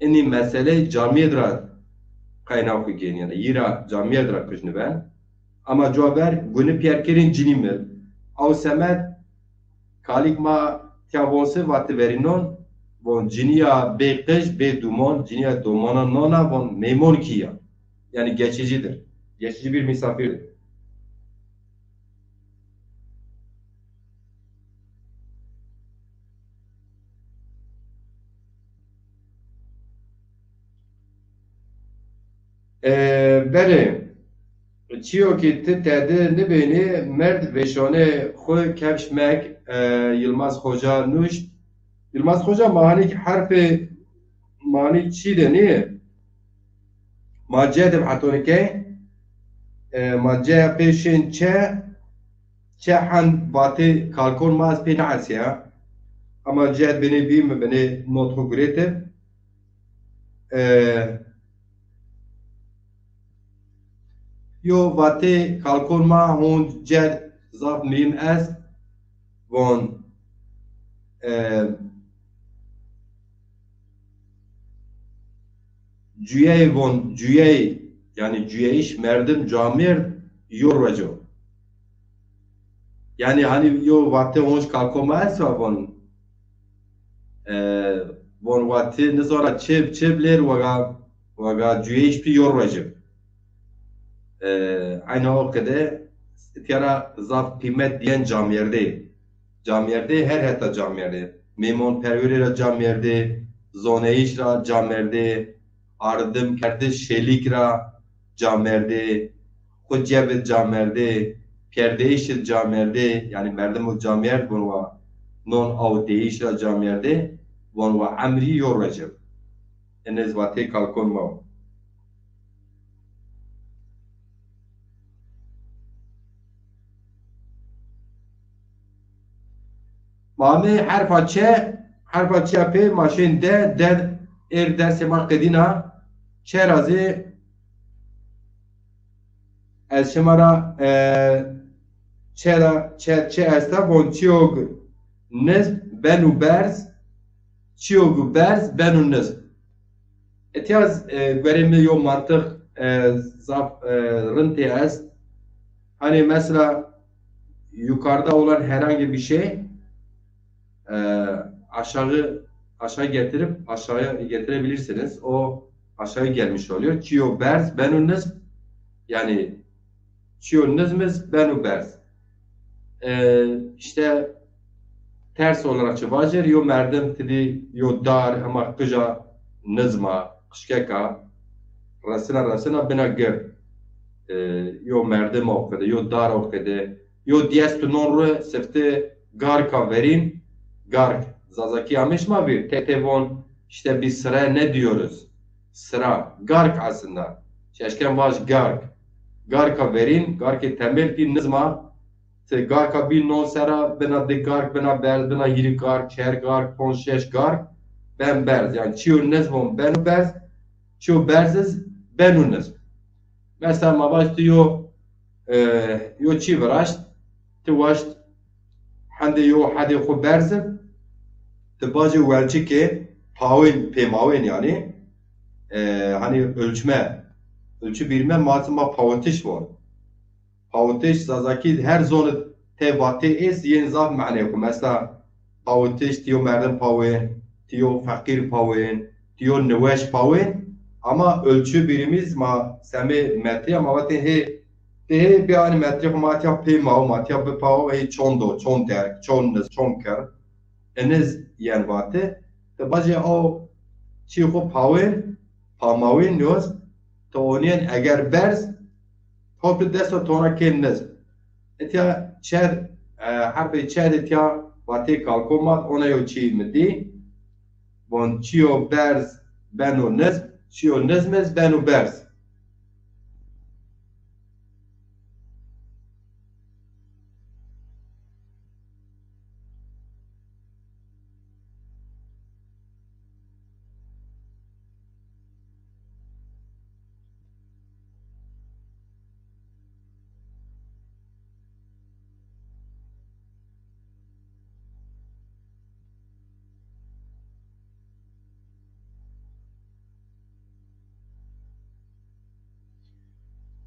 inî meseley camîyêd ra qayna xwu gênîyena. Yî ra camîyêd ra kuj niben. Ama cuwa ver guni pîyer kerîn cinî mil. Aw semed kalîk ma tiya von se vatî verînon, von cinîya bê qij, bê dumon, cinîya domona nona von meymon kî ya. Yani geçicidir. Geçici bir misafirdir. E, belê. Çiyo ki ti tedi nibênî, merd vêşonê xwu kefş mek, e, Yilmaz Xoca nuşt. Yilmaz Xoca, ma hanî herfê, ma hanî çî de nî? Ma ce de hetonî ke, e, ma ce pê şên çe, çe hend vatê kalkon ma ez pê neesîya. Ama ce binê bî mi binê not xwu gurêti. E, Yo vatê kalkon ma hon ced zaf muhîm est. Von, e, cuyey von, cuyey, yani cuyeyiş merdim camêrd yo rueco. Yani hani yo vatê honc kalko ma esta von, e, von vatê nizora çib çib lêr waga, waga cuyeyiş pî yo ruecib. E, ayna o qede tiyara zaf qîmet diyen camyerdê. Camyerdê her heta camyerdê. Mêmonperwerî ra camyerdê, zoneyiş ra camyerdê, ardim kerdiş şêlîk ra camerdê, xwu cebid camerdê, pîyerdeyişid camerdê, yanî merdim û camerd vun wa non aw deyiş ra camerdê, von wa emrî yo ruecib. Ene ez vatê kalkon ma wo. Ma amê herfa çe, herfa çe pê ma şên de, de êr dersê ma qedîna. Çe ra zî ez şima ra, e, çe ra, çe, çe esta von çiyog nizm benu berz, çiyog berz benu nizm. Etiyaz, e, guerê mi yo mantık, e, zaf, e, rintê est. Hani mesela yukarıda olan herhangi bir şey, e, aşağı, aşağı getirip aşağıya getirebilirsiniz. O aşağı gelmiş oluyor. Çiyo berz, benu nizm. Yani çiyo nizmiz benu berz. E, işte ters olarak çi vajir, yo merdim tidî yo dar hema qija nizma, qijkeka, resina resina bina gird. E, yo merdim o qede, yo dar o qede, yo diyes tu non ru sifte garka verîn, gark. Zazakî amiş ma vîr, tete von işte bir sıra ne diyoruz? Sıra. Gark aslında. Çeşken vaj gark. Garka verîn, garkê temel pî nizma. Ti garka bî non sera, bina di gark, bina berz, bina hîrî gark, çer gark, ponc şeş gark, ben berz. Yani çiyo nizm on benu berz, çiyo berziz benu nizm. Mesela ma vaj ti yo, e, yo çî viraşt, ti waşt hendê yo hedê xwu berzi, ti bacê welçikê pawên pêmawên yani, e, hani ölçme, ölçü birme ma, ma pawitiş von. Pawitiş Zazakî her zonid tê vatê êst yên zaf manê xwu. Mesela pawitiş ti yo merdim pawên, ti yo feqîr pawên, ti yo niweş pawên. Ama ölçü birimiz ma semê metre ama vatê hê, ti hê bê ani metre xwu ma tiya pê maw, ma tiya bipaw, hê çond o, çond derg, çond niz, çond ker. Iniz yen vate, ti bacê aw çî xwu pawên, pamawên nîyoz, ti onîyen eger berz, hopî dest o tona kên niz. Etya çer, e, herfê çer etya vatê kalko mat, ona yo çî mi dî. Von çîyo berz beno nizm, çîyo nizmiz beno berz.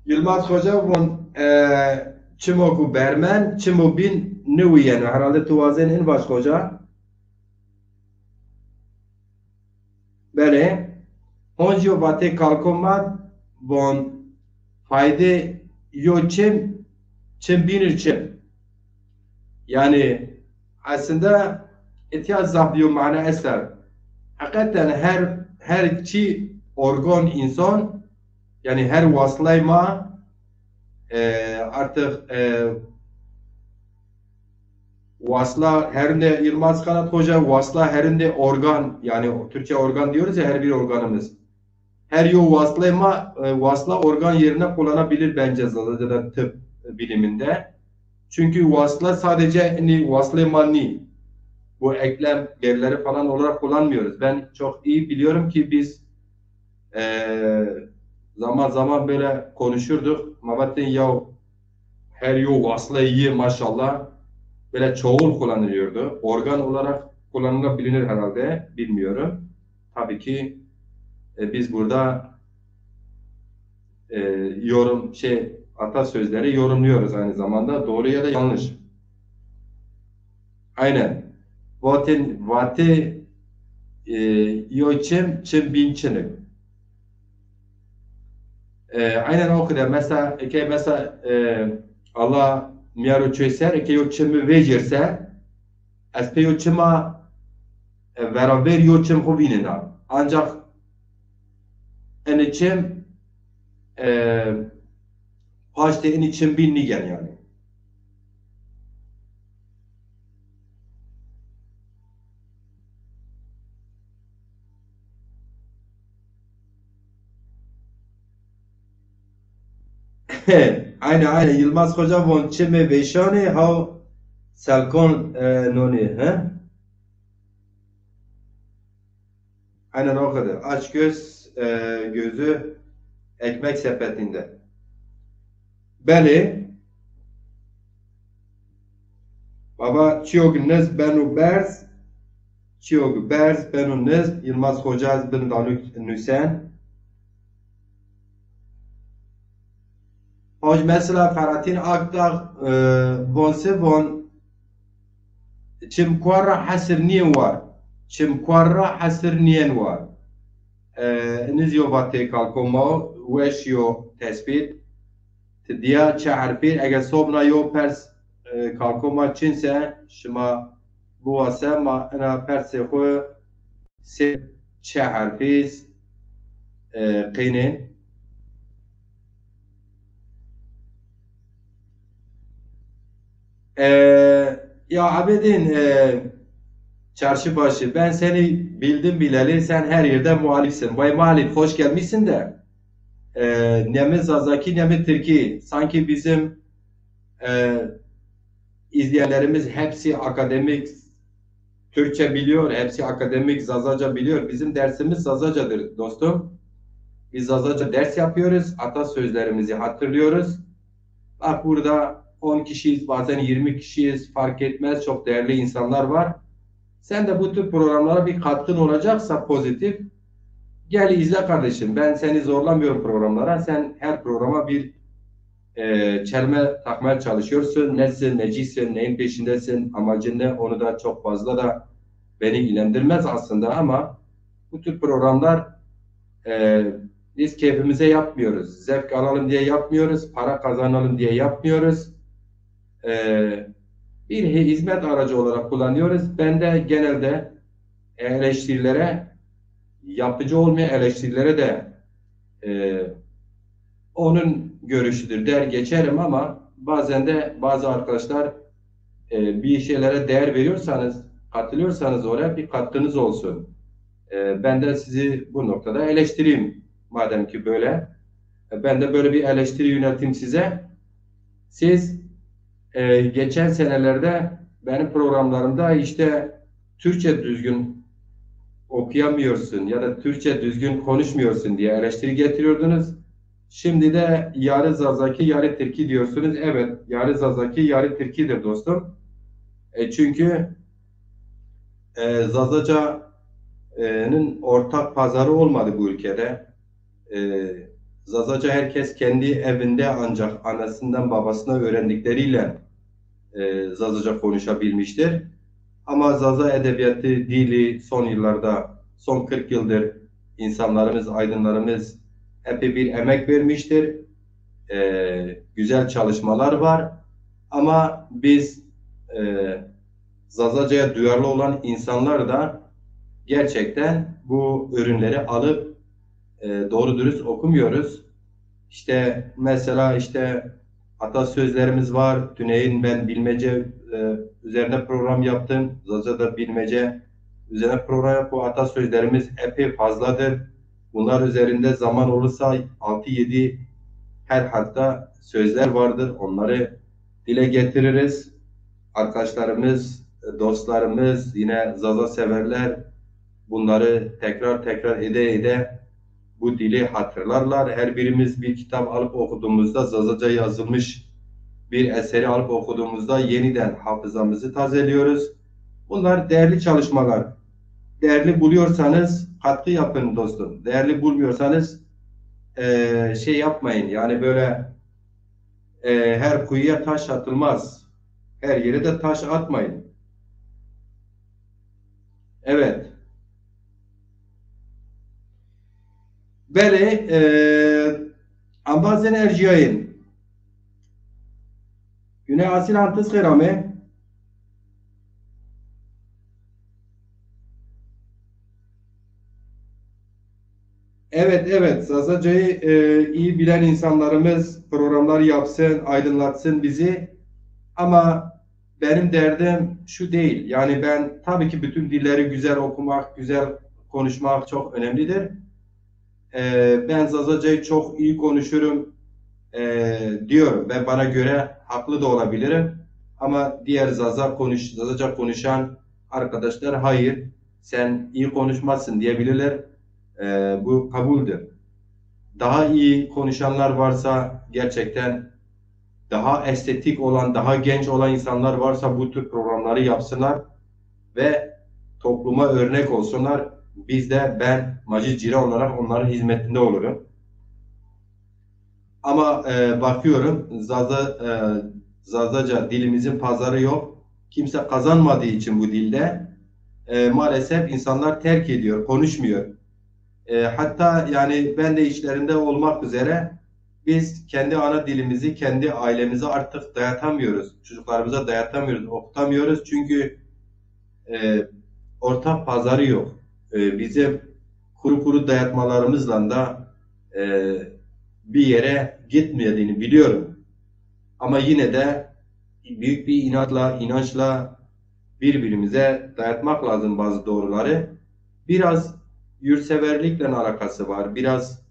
Yılmaz Hoca von, e, çimo ku bermen, çimo bîn niwiyeno. Herhalde tu wazên in vaj Hoca. Belê. Honc yo vatê kalko ma von fayde yo çim, çim bînir çim. Yani aslında etya zaf yo mana esta. Hakikaten her, her çi organ insan, yani her waslay ma, e, artık, e, wasla herinde Yılmaz Kanat Hoca, wasla herinde organ, yani Türkçe organ diyoruz ya, her bir organımız. Her yo waslay ma, e, wasla organ yerine kullanabilir bence Zazaca da tıp biliminde. Çünkü wasla sadece ni waslay ma ni. Bu eklem yerleri falan olarak kullanmıyoruz. Ben çok iyi biliyorum ki biz, e, zaman zaman böyle konuşurduk. Ma vatên ya her yo wasla yi maşallah böyle çoğul kullanılıyordu. Organ olarak kullanıla bilinir herhalde. Bilmiyorum. Tabii ki, e, biz burada, e, yorum, şey, atasözleri yorumluyoruz aynı zamanda. Doğru ya da yanlış. Aynen. Vatên, vatê, e, yo çim, çim bîn çinik. E, aynen o kadar. Mesela, eke mesela, e, Allah miyaro çöy ser, eke yo çimi vecirse, ez pê yo çima, e, veraver yo çim xo vînena. Ancak enê çim, e, paştê enê çim bîn nîgen yani. Aynen, aynen. Yılmaz Hoca von çimê vêşanê haw selkon, e, nonê, he? Aynen o kadar. Aç göz, e, gözü ekmek sepetinde. Belê. Baba, çiyog niz beno berz, çiyog berz beno niz, Yılmaz Hoca bin Danuk nüsen. Hoj mesela Feratin Akdağ, e, von se von, çim kuar ra hesir niyen war. Çim kuar ra hesir niyen war. E, niz yo vatê kalko ma, weş yo tespit. Ti diya çi herfî? Eger sobna yo pers, e, kalko ma çin se, şima biwase ma ina persê xwu sê çi herfî, e, qînên. E, ya Abedin, e, Çarşıbaşı, ben seni bildim bileli, sen her yerde muhalifsin. Vay muhalif, hoş gelmişsin de. E, ne mi Zazaki ne mi Tirki. Sanki bizim, e, izleyenlerimiz hepsi akademik Türkçe biliyor, hepsi akademik Zazaca biliyor. Bizim dersimiz Zazacadır dostum. Biz Zazaca ders yapıyoruz, atasözlerimizi hatırlıyoruz. Bak burada on kişiyiz, bazen yirmi kişiyiz, fark etmez, çok değerli insanlar var. Sen de bu tür programlara bir katkın olacaksa pozitif, gel izle kardeşim. Ben seni zorlamıyorum programlara. Sen her programa bir, e, çelme takmaya çalışıyorsun. Nesin, necisin, neyin peşindesin, amacın ne? Onu da çok fazla da beni ilgilendirmez aslında ama bu tür programlar, e, biz keyfimize yapmıyoruz. Zevk alalım diye yapmıyoruz, para kazanalım diye yapmıyoruz. E, bir hi-, hizmet aracı olarak kullanıyoruz. Ben de genelde eleştirilere, yapıcı olmayan eleştirilere de, e, onun görüşüdür der geçerim ama bazen de bazı arkadaşlar, e, bir şeylere değer veriyorsanız, katılıyorsanız oraya bir katkınız olsun. E, ben de sizi bu noktada eleştireyim madem ki böyle. E, ben de böyle bir eleştiri yönelteyim size. Siz, e, geçen senelerde benim programlarımda işte Türkçe düzgün okuyamıyorsun ya da Türkçe düzgün konuşmuyorsun diye eleştiri getiriyordunuz. Şimdi de yarı Zazaki, yarı Tirki diyorsunuz. Evet, yarı Zazaki, yarı Tirkidir dostum. E, çünkü, e, Zazaca'nın ortak pazarı olmadı bu ülkede. E, Zazaca herkes kendi evinde ancak anasından babasına öğrendikleriyle e, Zazaca konuşabilmiştir. Ama Zaza edebiyatı, dili son yıllarda, son kırk yıldır insanlarımız, aydınlarımız epey bir emek vermiştir. E, güzel çalışmalar var. Ama biz e, Zazaca'ya duyarlı olan insanlar da gerçekten bu ürünleri alıp e, doğru dürüst okumuyoruz. İşte mesela işte atasözlerimiz var. Tüneyin ben bilmece e, üzerine program yaptım. Zaza da bilmece üzerine program yap. Bu atasözlerimiz epey fazladır. Bunlar üzerinde zaman olursa altı yedi her halde sözler vardır. Onları dile getiririz. Arkadaşlarımız, dostlarımız, yine Zaza severler bunları tekrar tekrar ede ede bu dili hatırlarlar. Her birimiz bir kitap alıp okuduğumuzda, Zazaca yazılmış bir eseri alıp okuduğumuzda yeniden hafızamızı tazeliyoruz. Bunlar değerli çalışmalar. Değerli buluyorsanız katkı yapın dostum. Değerli bulmuyorsanız eee, şey yapmayın. Yani böyle eee, her kuyuya taş atılmaz. Her yere de taş atmayın. Evet. Belê, e, embazên erciyayên. Güne Asil, an ti xêr ame. Evet, evet. Zazacayı e, iyi bilen insanlarımız programlar yapsın, aydınlatsın bizi. Ama benim derdim şu değil. Yani ben tabii ki bütün dilleri güzel okumak, güzel konuşmak çok önemlidir. E, ben Zazacayı çok iyi konuşurum e, diyorum ve bana göre haklı da olabilirim. Ama diğer Zaza konuş, Zazaca konuşan arkadaşlar hayır, sen iyi konuşmazsın diyebilirler. E, bu kabuldür. Daha iyi konuşanlar varsa gerçekten daha estetik olan, daha genç olan insanlar varsa bu tür programları yapsınlar ve topluma örnek olsunlar. Biz de ben Macit Cira olarak onların hizmetinde olurum. Ama e, bakıyorum Zaza, e, Zazaca dilimizin pazarı yok. Kimse kazanmadığı için bu dilde e, maalesef insanlar terk ediyor, konuşmuyor. E, hatta yani ben de içlerinde olmak üzere biz kendi ana dilimizi kendi ailemize artık dayatamıyoruz. Çocuklarımıza dayatamıyoruz, okutamıyoruz. Çünkü e, ortak pazarı yok. E, bizim kuru kuru dayatmalarımızla da e, bir yere gitmediğini biliyorum. Ama yine de büyük bir inatla, inançla birbirimize dayatmak lazım bazı doğruları. Biraz yurtseverlikle alakası var, biraz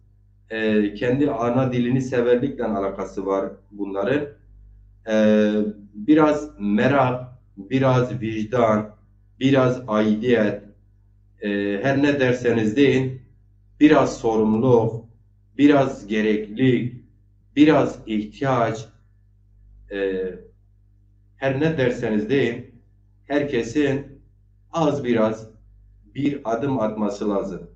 e, kendi ana dilini severlikle alakası var bunların. E, biraz merak, biraz vicdan, biraz aidiyet, e, her ne derseniz deyin, biraz sorumluluk, biraz gereklilik, biraz ihtiyaç, e, her ne derseniz deyin, herkesin az biraz bir adım atması lazım.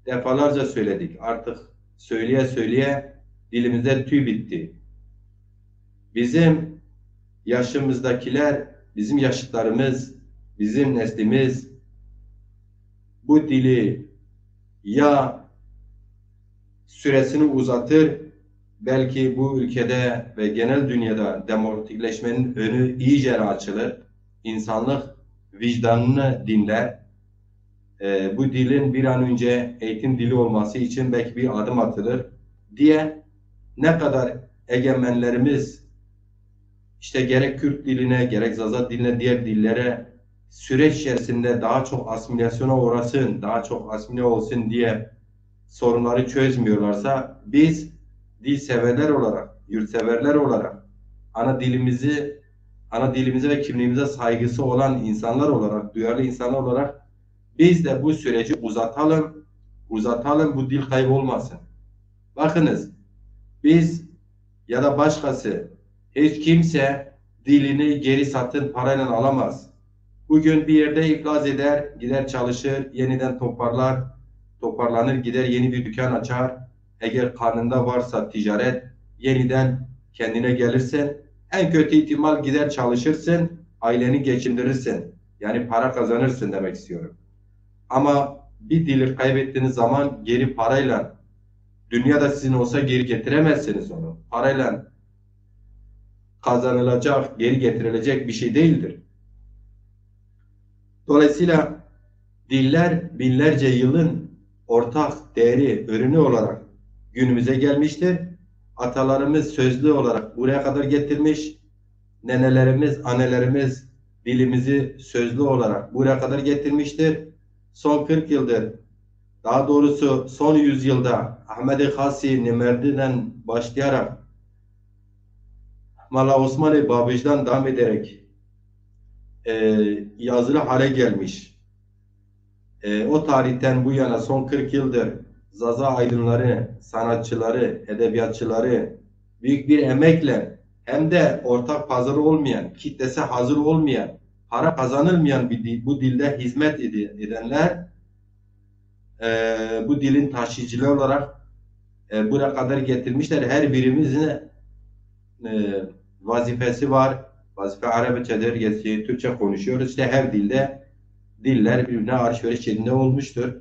Defalarca söyledik. Artık söyleye söyleye dilimizde tüy bitti. Bizim yaşımızdakiler, bizim yaşıtlarımız, bizim neslimiz bu dili ya süresini uzatır, belki bu ülkede ve genel dünyada demokratikleşmenin önü iyice açılır. İnsanlık vicdanını dinler. E, bu dilin bir an önce eğitim dili olması için belki bir adım atılır diye ne kadar egemenlerimiz işte gerek Kürt diline, gerek Zaza diline, diğer dillere süreç içerisinde daha çok asimilasyona uğrasın, daha çok asimile olsun diye sorunları çözmüyorlarsa biz dil severler olarak, yurtseverler olarak ana dilimizi, ana dilimize ve kimliğimize saygısı olan insanlar olarak, duyarlı insanlar olarak biz de bu süreci uzatalım, uzatalım, bu dil kaybolmasın. Bakınız, biz ya da başkası, hiç kimse dilini geri satın parayla alamaz. Bugün bir yerde iflas eder, gider çalışır, yeniden toparlar, toparlanır, gider yeni bir dükkan açar. Eğer karnında varsa ticaret, yeniden kendine gelirsin. En kötü ihtimal gider çalışırsın, aileni geçindirirsin. Yani para kazanırsın demek istiyorum. Ama bir dili kaybettiğiniz zaman geri parayla, dünya da sizin olsa geri getiremezsiniz onu. Parayla kazanılacak, geri getirilecek bir şey değildir. Dolayısıyla diller binlerce yılın ortak değeri, ürünü olarak günümüze gelmiştir. Atalarımız sözlü olarak buraya kadar getirmiş, nenelerimiz, annelerimiz dilimizi sözlü olarak buraya kadar getirmiştir. Son kırk yıldır, daha doğrusu son yüzyılda Ahmet-i Khasi Nimerdi'den başlayarak Mala Osman-ı Babıc'dan devam ederek e, yazılı hale gelmiş. E, o tarihten bu yana son kırk yıldır Zaza aydınları, sanatçıları, edebiyatçıları büyük bir emekle hem de ortak pazarı olmayan, kitlesi hazır olmayan, para kazanılmayan bir dil, bu dilde hizmet edi- edenler e, bu dilin taşıyıcıları olarak e, buraya kadar getirmişler. Her birimizin e, vazifesi var. Vazife Arapçadır, gerçi Türkçe konuşuyoruz. İşte her dilde diller birbirine alışveriş içinde olmuştur.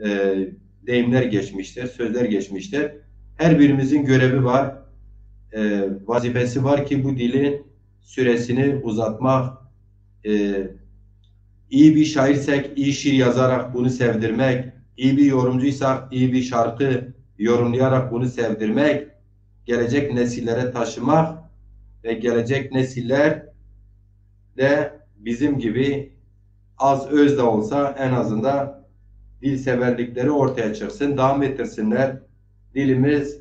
E, deyimler geçmiştir, sözler geçmiştir. Her birimizin görevi var, e, vazifesi var ki bu dilin süresini uzatmak, e, iyi bir şairsek iyi şiir yazarak bunu sevdirmek, iyi bir yorumcuysak iyi bir şarkı yorumlayarak bunu sevdirmek, gelecek nesillere taşımak ve gelecek nesiller de bizim gibi az öz de olsa en azından dil severlikleri ortaya çıksın, devam ettirsinler. Dilimiz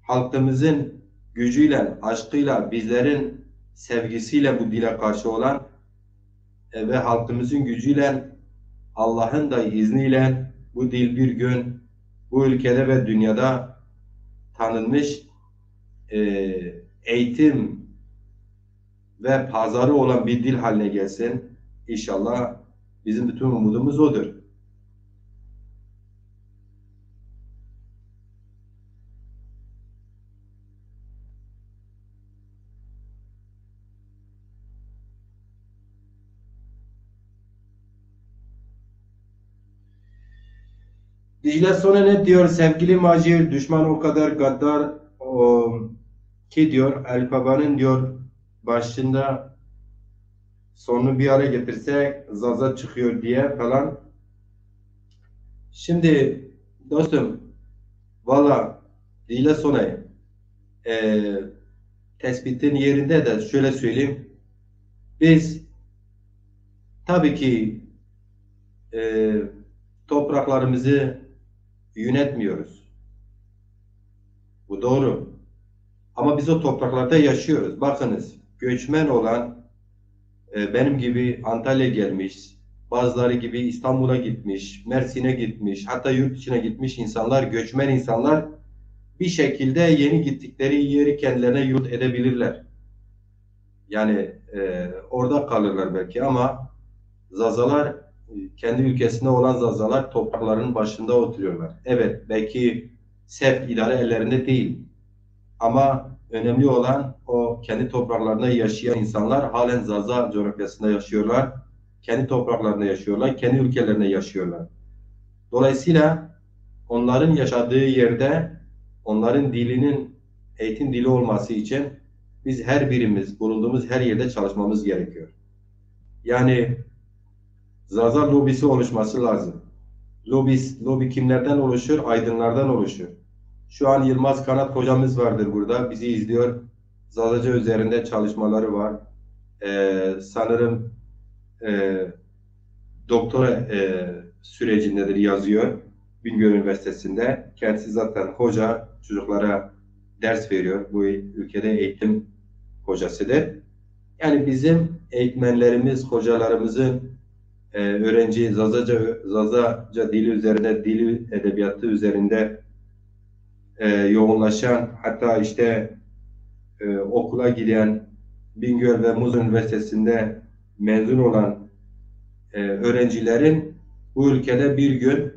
halkımızın gücüyle, aşkıyla, bizlerin sevgisiyle bu dile karşı olan e, ve halkımızın gücüyle, Allah'ın da izniyle bu dil bir gün bu ülkede ve dünyada tanınmış e, eğitim ve pazarı olan bir dil haline gelsin. İnşallah bizim bütün umudumuz odur. Dicle Sone ne diyor? Sevgili Macir, düşman o kadar gaddar o, ki diyor, Alpaba'nın diyor başında sonunu bir araya getirsek Zaza çıkıyor diye falan. Şimdi dostum, valla Dicle Sonay, e, tespitin yerinde de şöyle söyleyeyim. Biz tabii ki e, topraklarımızı yönetmiyoruz. Bu doğru. Ama biz o topraklarda yaşıyoruz. Bakınız, göçmen olan e, benim gibi Antalya gelmiş, bazıları gibi İstanbul'a gitmiş, Mersin'e gitmiş, hatta yurt dışına gitmiş insanlar, göçmen insanlar bir şekilde yeni gittikleri yeri kendilerine yurt edebilirler. Yani e, orada kalırlar belki ama Zazalar, e, kendi ülkesinde olan Zazalar topraklarının başında oturuyorlar. Evet, belki sevk idare ellerinde değil. Ama önemli olan o kendi topraklarında yaşayan insanlar halen Zaza coğrafyasında yaşıyorlar. Kendi topraklarında yaşıyorlar, kendi ülkelerinde yaşıyorlar. Dolayısıyla onların yaşadığı yerde onların dilinin eğitim dili olması için biz her birimiz bulunduğumuz her yerde çalışmamız gerekiyor. Yani Zaza lobisi oluşması lazım. Lobis, lobi kimlerden oluşur? Aydınlardan oluşur. Şu an Yılmaz Kanat hocamız vardır burada, bizi izliyor. Zazaca üzerinde çalışmaları var. Ee, sanırım e, doktora e, sürecindedir, yazıyor Bingöl Üniversitesi'nde. Kendisi zaten hoca, çocuklara ders veriyor. Bu ülkede eğitim hocasıdır. Yani bizim eğitmenlerimiz, hocalarımızın e, öğrenci Zazaca, Zazaca dili üzerinde, dili edebiyatı üzerinde e, yoğunlaşan, hatta işte e, okula giden, Bingöl ve Muğla Üniversitesi'nde mezun olan e, öğrencilerin bu ülkede bir gün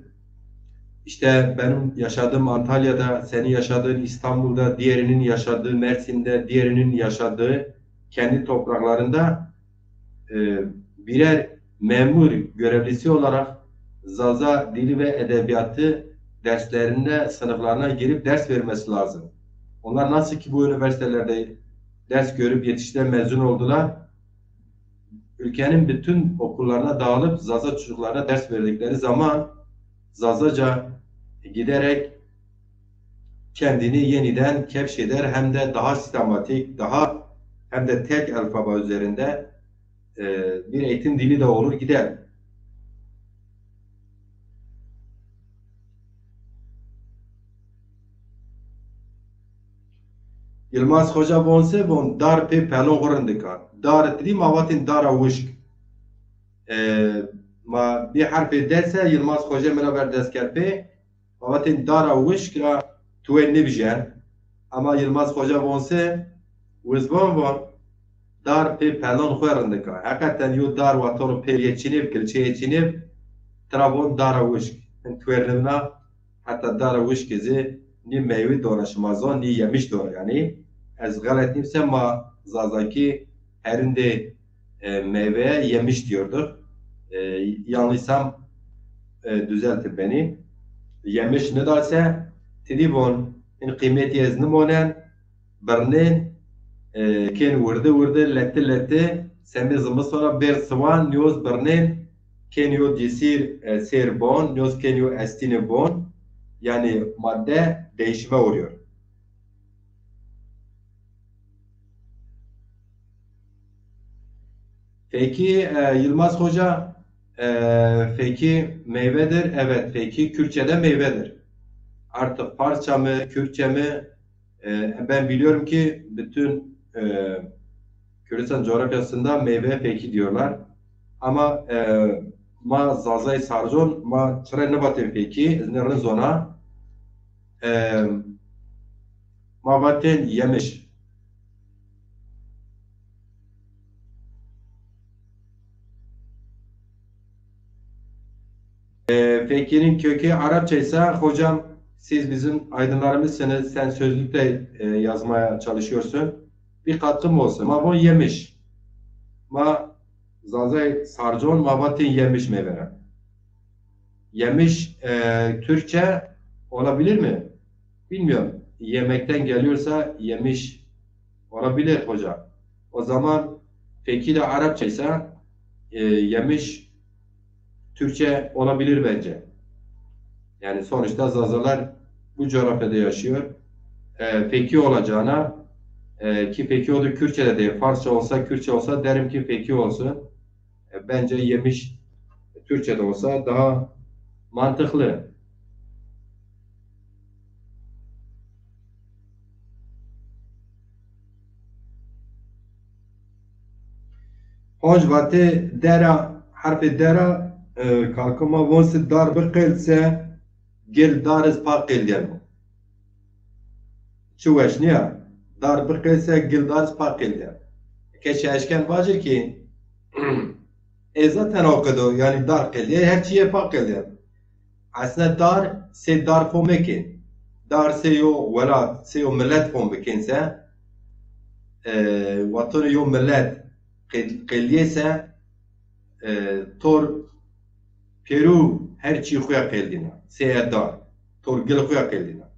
İşte benim yaşadığım Antalya'da, senin yaşadığın İstanbul'da, diğerinin yaşadığı Mersin'de, diğerinin yaşadığı kendi topraklarında e, birer memur, görevlisi olarak Zaza dili ve edebiyatı derslerinde, sınıflarına girip ders vermesi lazım. Onlar nasıl ki bu üniversitelerde ders görüp yetiştiler, mezun oldular, ülkenin bütün okullarına dağılıp Zaza çocuklarına ders verdikleri zaman Zazaca giderek kendini yeniden keşfeder, hem de daha sistematik, daha hem de tek alfabe üzerinde e, bir eğitim dili de olur gider. Yılmaz Hoca von se von dar pê pelon xwu rindika. Dar ti dî ma vatên dara wişk. E, ma bir harfê D se Yılmaz Hoca mi ra ver dest kerd pê. Ma vatên dara wişk ra tuwê nêbijen. Ama Yılmaz Hoca von se, wiz von von, dar pê pelon xwu rindika. Heqeten yo dar wa to ro pêrîye çinêb, kilçeyê çinêb, tira von dara wişk. Hin tuwê rindna, heta dara wişkî zî nî meywe dona şima zon, nî yemiş dona yanî. Ez xelet nîm se ma Zazakî herindê e, meyveye yemiş diyorduk. E, yanlışsam e, düzeltin beni. Yemiş nidase, ti dî von, in qîmetî ez nimonen, birnên, e, kên wirdi wirdi, leti leti, semê zimistona bêr siwan, nîyoz birnên, kên yo cîsîr, e, sêr bon, nîyoz kên yo estîne bon. Yani madde değişime uğruyor. Peki e, Yılmaz Hoca, e, peki meyvedir. Evet, peki Kürtçe'de meyvedir. Artık Farsça mı, Kürtçe mi? E, ben biliyorum ki bütün e, Kürdistan coğrafyasında meyveye peki diyorlar. Ama e, ma Zazay Sarcon, ma çire nivatên peki, ez ne rind zona. E, ma vatên yemiş. E, pekinin kökü Arapça ise, hocam, siz bizim aydınlarımızsınız, sen sözlükte e, yazmaya çalışıyorsun. Bir katkım olsun. Ma von yemiş. Ma Zazay Sarcon, ma vatên yemiş meyvene. Yemiş e, Türkçe olabilir mi? Bilmiyorum. Yemekten geliyorsa yemiş olabilir hocam. O zaman peki de Arapça ise e, yemiş Türkçe olabilir bence. Yani sonuçta Zazalar bu coğrafyada yaşıyor. E, peki olacağına e, ki peki o da Kürtçe de değil. Farsça olsa, Kürtçe olsa derim ki peki olsun. E, bence yemiş Türkçe'de olsa daha mantıklı. Honc vatê dera, harfê dera, e, kalkoma vonsi dar biqêl se gil dar iz pa qêl geno. Çi weş nîya? Dar biqêl se gil dar iz pa qêl geno. Ke çi eşken vacir ki e zaten o qedo, yani dar qêl yê, her çi yê pa qêl yê. Aslında dar, sey dar fom mekên. Dar sey yo welat, sey yo millet fom bikên se, e, watonê yo millet qêl-, qêlîyê se, e, tor pêrû her çî xo ya qêldîna. Sey e dar, tor gil xo ya qêldîna.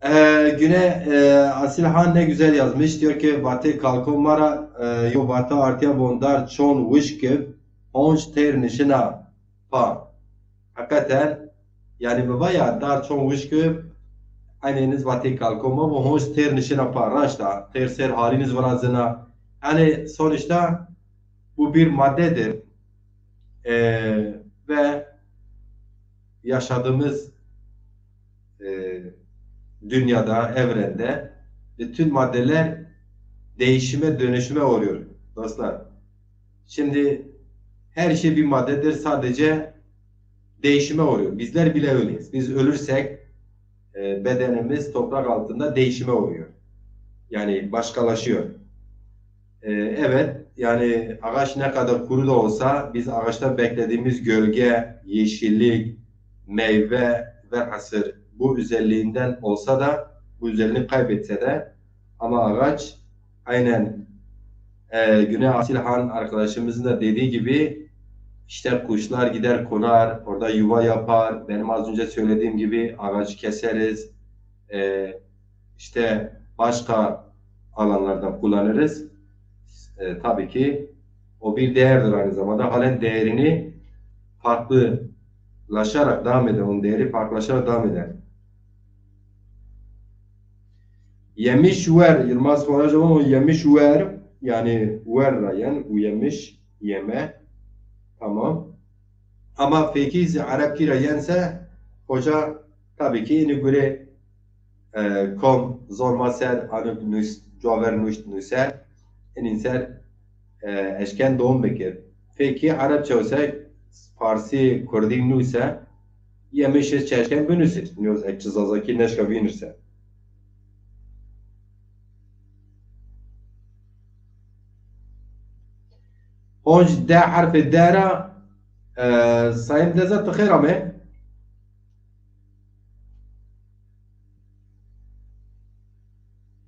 Ee, Güne e, Asilhan ne güzel yazmış. Diyor ki, Vatê Kalko ma ra e, yo vata artiya von dar çon wişk ib, honc têr nişina pa. Hakikaten, yani mi va ya dar çon wişk ib, ayneniz Vatê Kalko ma von honc têr nişina pa. Raşta, têr sêr haliniz virazina. Yani sonuçta bu bir maddedir. Ee, ve yaşadığımız e, dünyada, evrende bütün maddeler değişime, dönüşüme uğruyor dostlar. Şimdi her şey bir maddedir, sadece değişime uğruyor. Bizler bile öyleyiz. Biz ölürsek e, bedenimiz toprak altında değişime uğruyor. Yani başkalaşıyor. E, evet, yani ağaç ne kadar kuru da olsa biz ağaçtan beklediğimiz gölge, yeşillik, meyve ve hasır bu özelliğinden olsa da, bu özelliğini kaybetse de ama ağaç aynen e, Güney Asilhan arkadaşımızın da dediği gibi işte kuşlar gider konar, orada yuva yapar. Benim az önce söylediğim gibi ağacı keseriz. E, işte başka alanlarda kullanırız. E, tabii ki o bir değerdir aynı zamanda. Halen değerini farklılaşarak devam eder. Onun değeri farklılaşarak devam eder. Yemiş wer. Yılmaz Koraca o yemiş wer. Yani wer ra yen, bu yemiş, yeme. Tamam. Ama fekî zî Erebkî ra yense, hoca tabii ki ini gure e, kom zor ma ser, ano nus, caver nuşt nuser, inin ser e, eşken doğum bikir. Fekî Erebçe ose, Farsî, Kurdî nuse, yemiş ez çeşken binusir. Niyos ek çi Zazakî neşka vînirse. Honc de herfê de ra e, Sayın Deza, ti xêr ame.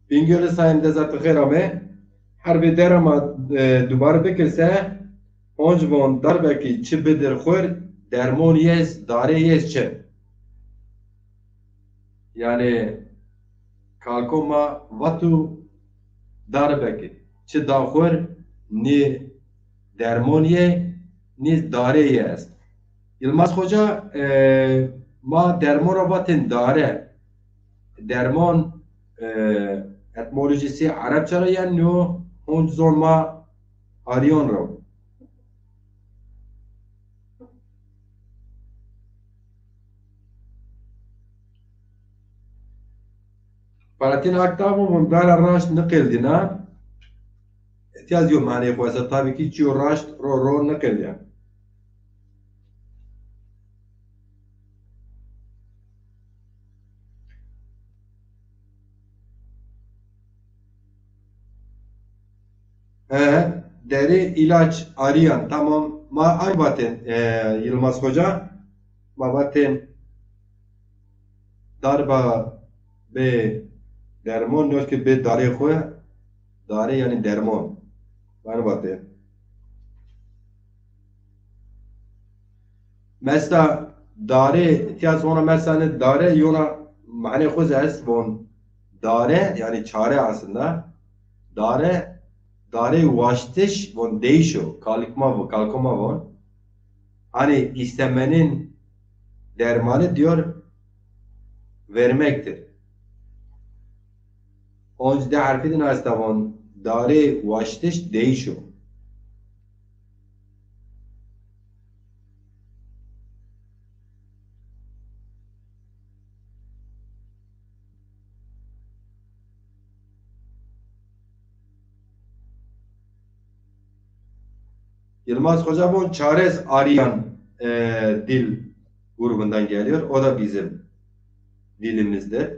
Bingöl'ü Sayın Deza, ti xêr ame. Herfê de ra ma e, dubare bikirse, honc von darbekî çi bidir xwir, dermon yez, dare yez çi. Yani kalko ma vatu darbekî çi da xwir, nî dermon yê, nî dare yê est. Yılmaz Hoca, e, ma dermon ra vatên dare. Dermon e, etimolojisi Arapça ra yen yo, honc zon ma Aryon ra. Bahattin Aktav von vera raşt niqeldîna. Etya zî yo maneyê xo esta, tabî kî çîyo raşt ro ro niqeldîya. He, derê îlaç arîyan. Tamam, ma ay vatên, e, Yılmaz Hoca. Ma vatên darba bê dermon, nîyo ke bê darê xwu, dare yanî dermon. Vanî vatê. Mesela dare, îhtîyac ona mesela ne dare, yona mane xwu zî est, von dare, yanî çare aslında. Dare, dare waştiş, von değiş o. Kalkma bu, kalkma von. Hani istemenin dermanı diyor, vermektir. Onc de harfi din asta von, dare waştiş değiş o. Yılmaz Hoca von çarez Aryan, e, dil grubundan geliyor. O da bizim dilimizdir.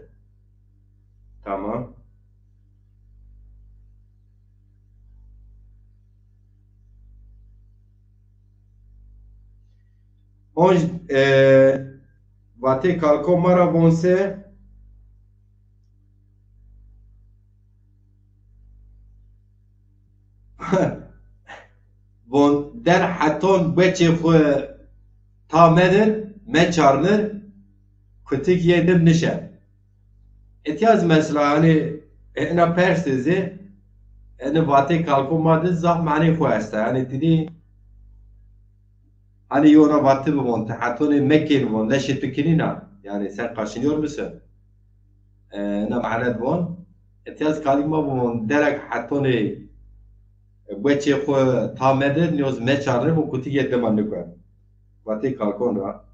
Tamam. Onc, e, vatê kalko ma ra von se, von der heton beçê xwu ta medir, meçarnir, kutik yê dim nişe. Etya zî mesela, hani, ena persê zî, eni vatê kalko ma de zaf manê xwu esta. Hani, didî, hani, yona vati bivon, ti hetonê mekên von, leşê tu kinîna. Yani, sen kaşınıyor musun? E, ena mane di von. Etya zî kalîk ma bivon, derek hetonê, e, beçê xwu ta mede, nîyo zî meçarnê, von kutik yê dima niko. Vatê kalkon ra.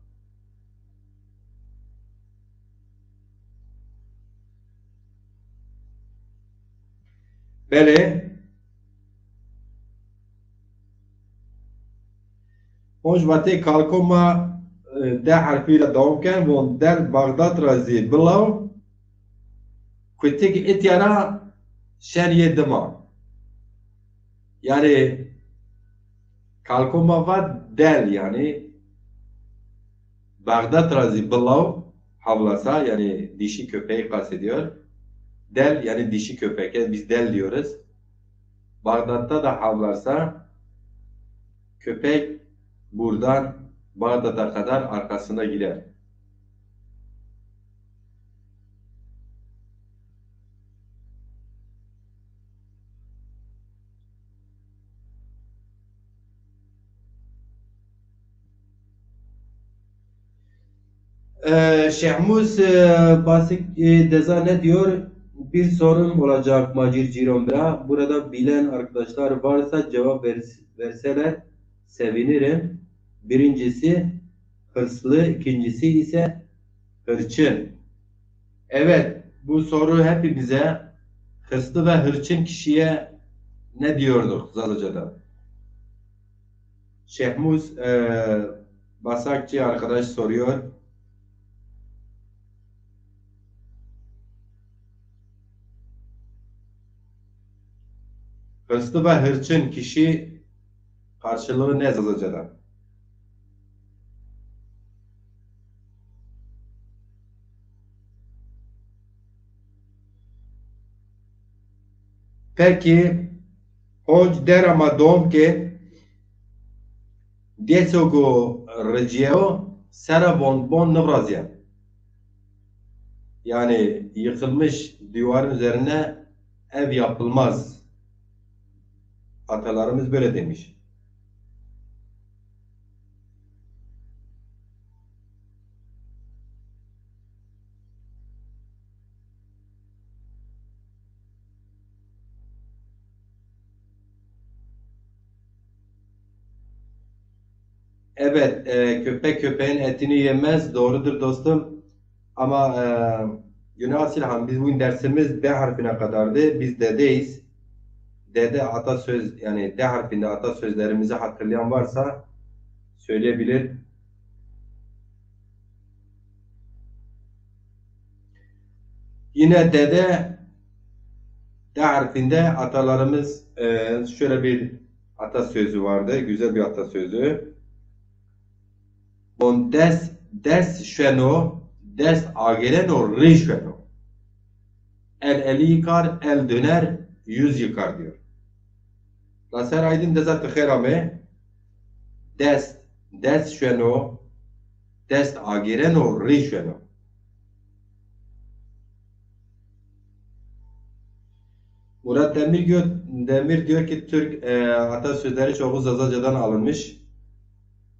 Belê. Onc vatê kalko ma, e, D harfî ra dewam ken, von del Baxdad ra zî bilaw, kutik îtya ra şenîyê dima. Yanî kalko ma va del, yanî Bağdat ra zî bilaw, havlasa, yani dişi köpeği kastediyor. Del, yani dişi köpek, biz del diyoruz. Bağdat'ta da havlarsa, köpek buradan Bağdat'a kadar arkasında gider. Ee, Şehmus, e, Basik, e, Deza ne diyor? Bir sorum olacak Macir Ciron bira. Burada bilen arkadaşlar varsa cevap vers- verseler sevinirim. Birincisi, hırslı, ikincisi ise hırçın. Evet, bu soru hepimize, hırslı ve hırçın kişiye ne diyorduk Zazaca'da? Şehmuz, e, Basakçı arkadaş soruyor. Hırslı ve hırçın kişi karşılığı ne Zazaca'da? Peki, honc dera ma dom ke deso go riciyeo sera von bon nivrazyen. Yani yıkılmış duvarın üzerine ev yapılmaz. Atalarımız böyle demiş. Evet, e, köpek köpeğin etini yemez. Doğrudur dostum. Ama, e, Güney Asilhan, biz bugün dersimiz D harfine kadardı. Biz D'deyiz. D'de atasöz, yani D harfinde atasözlerimizi hatırlayan varsa söyleyebilir. Yine D'de, D harfinde atalarımız, e, şöyle bir atasözü vardı, güzel bir atasözü. Von des, des şeno, des agêreno, rê şeno. El eli yıkar, el döner, yüz yıkar diyor. La ser Aydın Deza ti xêr amê. Dest, dest şeno, dest agêreno, rê şeno. Murat Demir, gö- Demir diyor ki Türk, e, atasözleri çoğu Zazacadan alınmış.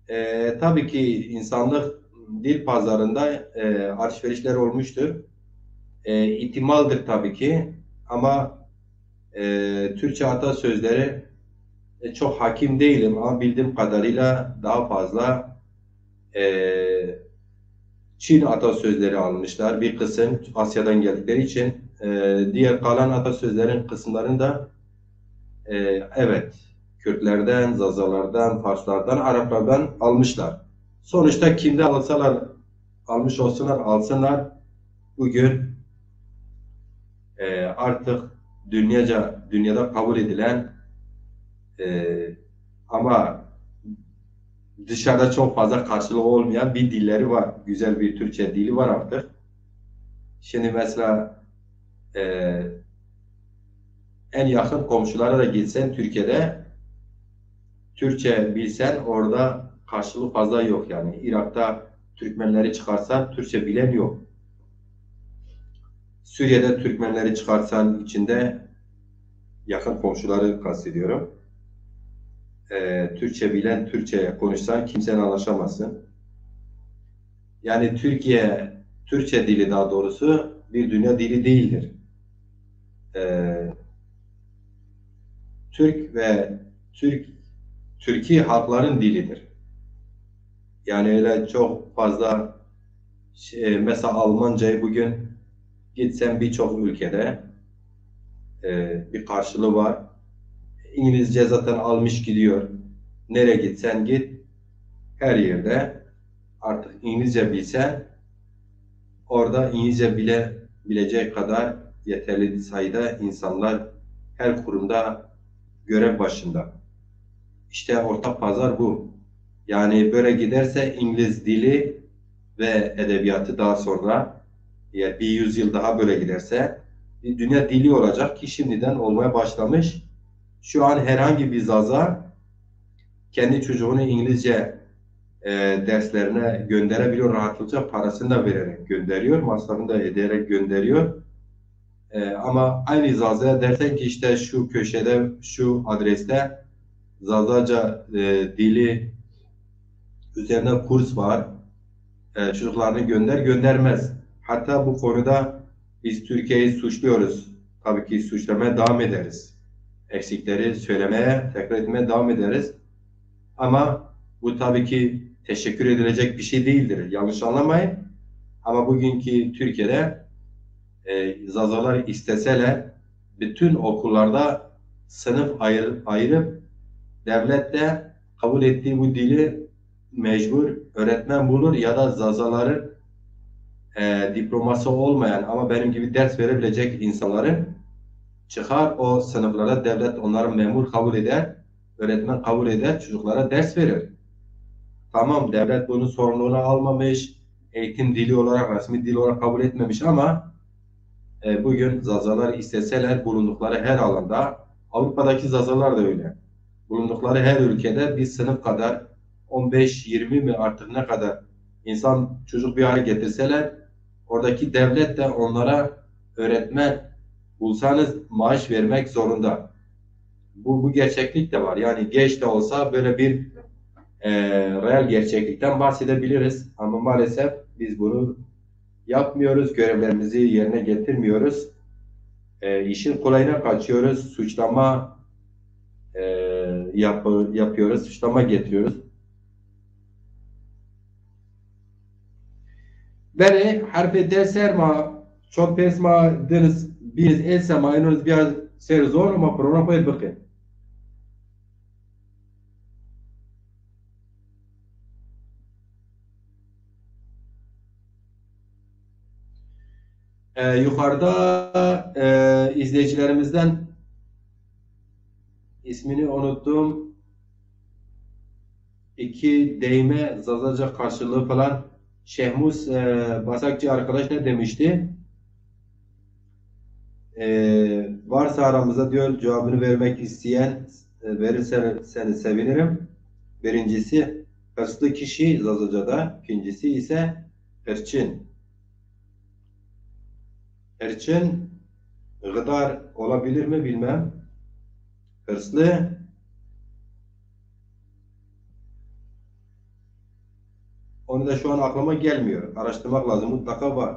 E, tabii ki insanlık dil pazarında, e, alışverişler olmuştur. E, ihtimaldir tabii ki ama, e, Türkçe atasözleri, e, çok hakim değilim ama bildiğim kadarıyla daha fazla, e, Çin atasözleri almışlar. Bir kısım Asya'dan geldikleri için, e, diğer kalan atasözlerin kısımlarını da, e, evet, Kürtlerden, Zazalardan, Farslardan, Araplardan almışlar. Sonuçta kimden alsalar, almış olsunlar, alsınlar, bugün, e, artık dünyaca, dünyada kabul edilen, e, ama dışarıda çok fazla karşılığı olmayan bir dilleri var. Güzel bir Türkçe dili var artık. Şimdi mesela, e, en yakın komşulara da gitsen Türkiye'de Türkçe bilsen orada karşılığı fazla yok yani. Irak'ta Türkmenleri çıkarsan Türkçe bilen yok. Suriye'de Türkmenleri çıkarsan içinde yakın komşuları kastediyorum. Ee, Türkçe bilen Türkçe konuşsan kimseyle anlaşamazsın. Yani Türkiye, Türkçe dili daha doğrusu bir dünya dili değildir. Ee, Türk ve Türk, Türkiye halkların dilidir. Yani öyle çok fazla şey, mesela Almancayı bugün gitsen birçok ülkede, e, bir karşılığı var. İngilizce zaten almış gidiyor. Nereye gitsen git, her yerde. artık İngilizce bilse, orada İngilizce bile bilecek kadar yeterli sayıda insanlar her kurumda görev başında. İşte orta pazar bu. Yani böyle giderse İngiliz dili ve edebiyatı daha sonra, ya bir yüzyıl daha böyle giderse, bir dünya dili olacak ki şimdiden olmaya başlamış. Şu an herhangi bir Zaza kendi çocuğunu İngilizce e, derslerine gönderebiliyor rahatlıkça, parasını da vererek gönderiyor, masrafını da ederek gönderiyor. E, ama aynı Zaza'ya dersen ki işte şu köşede, şu adreste Zazaca e, dili üzerine kurs var, e, çocuklarını gönder, göndermez. Hatta bu konuda biz Türkiye'yi suçluyoruz. Tabii ki suçlamaya devam ederiz. Eksikleri söylemeye, tekrar etmeye devam ederiz. Ama bu tabii ki teşekkür edilecek bir şey değildir. Yanlış anlamayın. Ama bugünkü Türkiye'de e, Zazalar isteseler bütün okullarda sınıf ayır, ayırıp devlet de kabul ettiği bu dili mecbur öğretmen bulur ya da Zazaların e, diploması olmayan ama benim gibi ders verebilecek insanların çıkar o sınıflarda devlet onları memur kabul eder, öğretmen kabul eder, çocuklara ders verir. Tamam, devlet bunun sorumluluğunu almamış, eğitim dili olarak, resmi dil olarak kabul etmemiş ama e, bugün Zazalar isteseler bulundukları her alanda, Avrupa'daki Zazalar da öyle. Bulundukları her ülkede bir sınıf kadar, on beş yirmi mi artık ne kadar insan çocuk bir araya getirseler, oradaki devlet de onlara öğretmen bulsanız maaş vermek zorunda. Bu, bu gerçeklik de var. Yani geç de olsa böyle bir e, reel gerçeklikten bahsedebiliriz. Ama maalesef biz bunu yapmıyoruz, görevlerimizi yerine getirmiyoruz. E, işin kolayına kaçıyoruz, suçlama e, yapı, yapıyoruz, suçlama getiriyoruz. Belê, herfê D ser ma, çond pês ma diniz, bîniz êse ma ênoniz bîya ser zon û ma program xo yê biqê. E, yukarıda e, izleyicilerimizden ismini unuttum. İki deyime Zazaca karşılığı falan. Şehmus e, Basakçı arkadaş ne demişti? E, varsa aramızda diyor cevabını vermek isteyen e, verirse seni sevinirim. Birincisi hırslı kişi Zazaca'da, ikincisi ise hırçın. Hırçın, gıdar olabilir mi bilmem. Hırslı. Onu da şu an aklıma gelmiyor. Araştırmak lazım. Mutlaka var.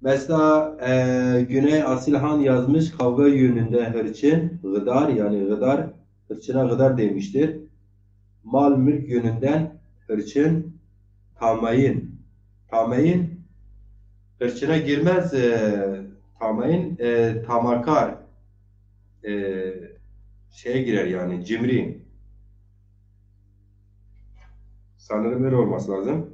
Mesela e, Güney Asilhan yazmış kavga yönünde hırçın, gıdar yani gıdar, hırçına gıdar demiştir. Mal mülk yönünden hırçın, tamayın. Tamayın hırçına girmez, e, tamayın e, tamakar e, şeye girer yani cimri. Sanırım öyle olması lazım.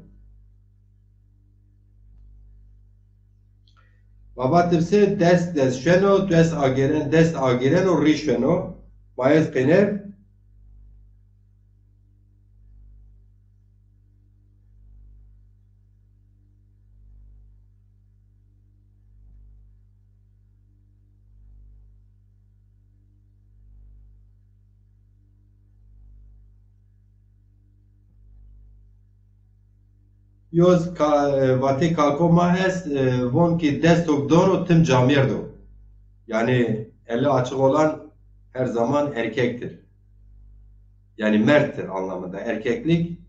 Baba tipsi dest dest şeno, dest ageren, dest ageren o rî şeno. Bayez qînev. Yoz ka, e, vatê kalko ma est, e, von ki destok dono tim camêrdo. Yani eli açık olan her zaman erkektir. Yani merttir anlamında. Erkeklik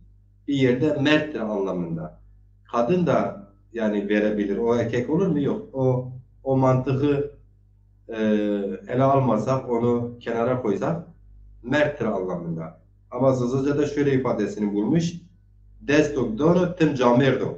bir yerde merttir anlamında. Kadın da yani verebilir. O erkek olur mu? Yok. O o mantığı e, ele almasak, onu kenara koysak merttir anlamında. Ama Zazaca'da şöyle ifadesini bulmuş. Destok dono tim camêrdo.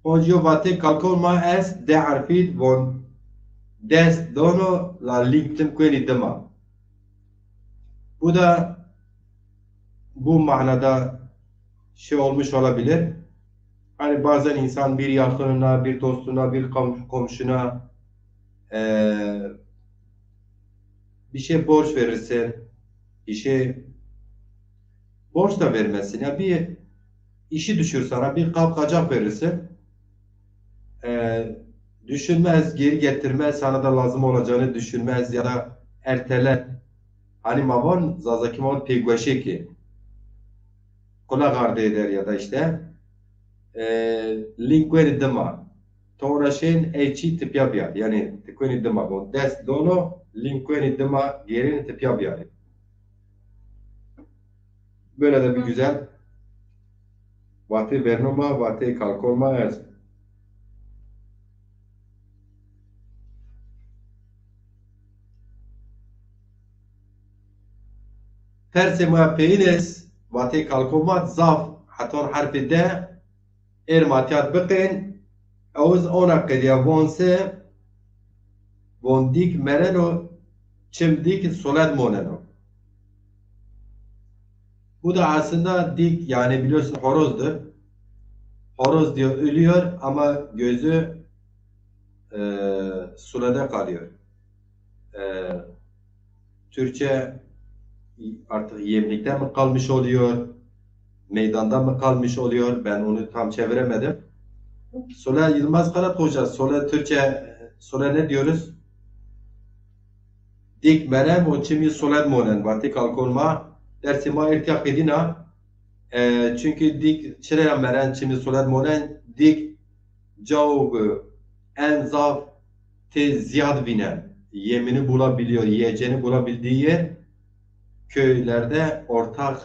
Hoca, vatê kalkon ma est, D harfî von dest dono la link tim kuenî dima. Bu da bu manada şey olmuş olabilir. Hani bazen insan bir yakınına, bir dostuna, bir kom- komşuna, eee, bir şey borç verirsin, bir şey borç da vermezsin. Ya bir işi düşür sana, bir kapkacak verirsin. Eee, düşünmez, geri getirmez, sana da lazım olacağını düşünmez ya da erteler. Hani ma von, Zazakî ma von pêgweşekî. Kulak ardı eder ya da işte, e, link kuenî dima. Tona şên ey çî tipya biyar. Yani ti kuenî dima, von dest dono, link kuenî dima, gêrên tipya biyarê. Böyle de bir güzel vatê bernoma, vatê kalkon ma est. Persê ma peyîn est, vatê kalkon ma zaf heton herfê D, êr ma tîya biqên, ew iz ona qedîya von se, von dîk mereno, çim dîk solet moneno. Bu da aslında dik, yani biliyorsun horozdur. Horoz diyor ölüyor ama gözü, e, sulede kalıyor. E, Türkçe artık yemlikte mi kalmış oluyor, meydanda mı kalmış oluyor? Ben onu tam çeviremedim. Sole Yılmaz Karat Hoca, sole Türkçe, sole ne diyoruz? Dik meren û çimî solet monen, vatê kalkon ma, dersê ma îrtîya qedîna. E, çünkü dik çirê ra meren, çimî solet monen, dik cao en zaf tê ziyad vînen. Yemini bulabiliyor, yiyeceğini bulabildiği yer köylerde ortak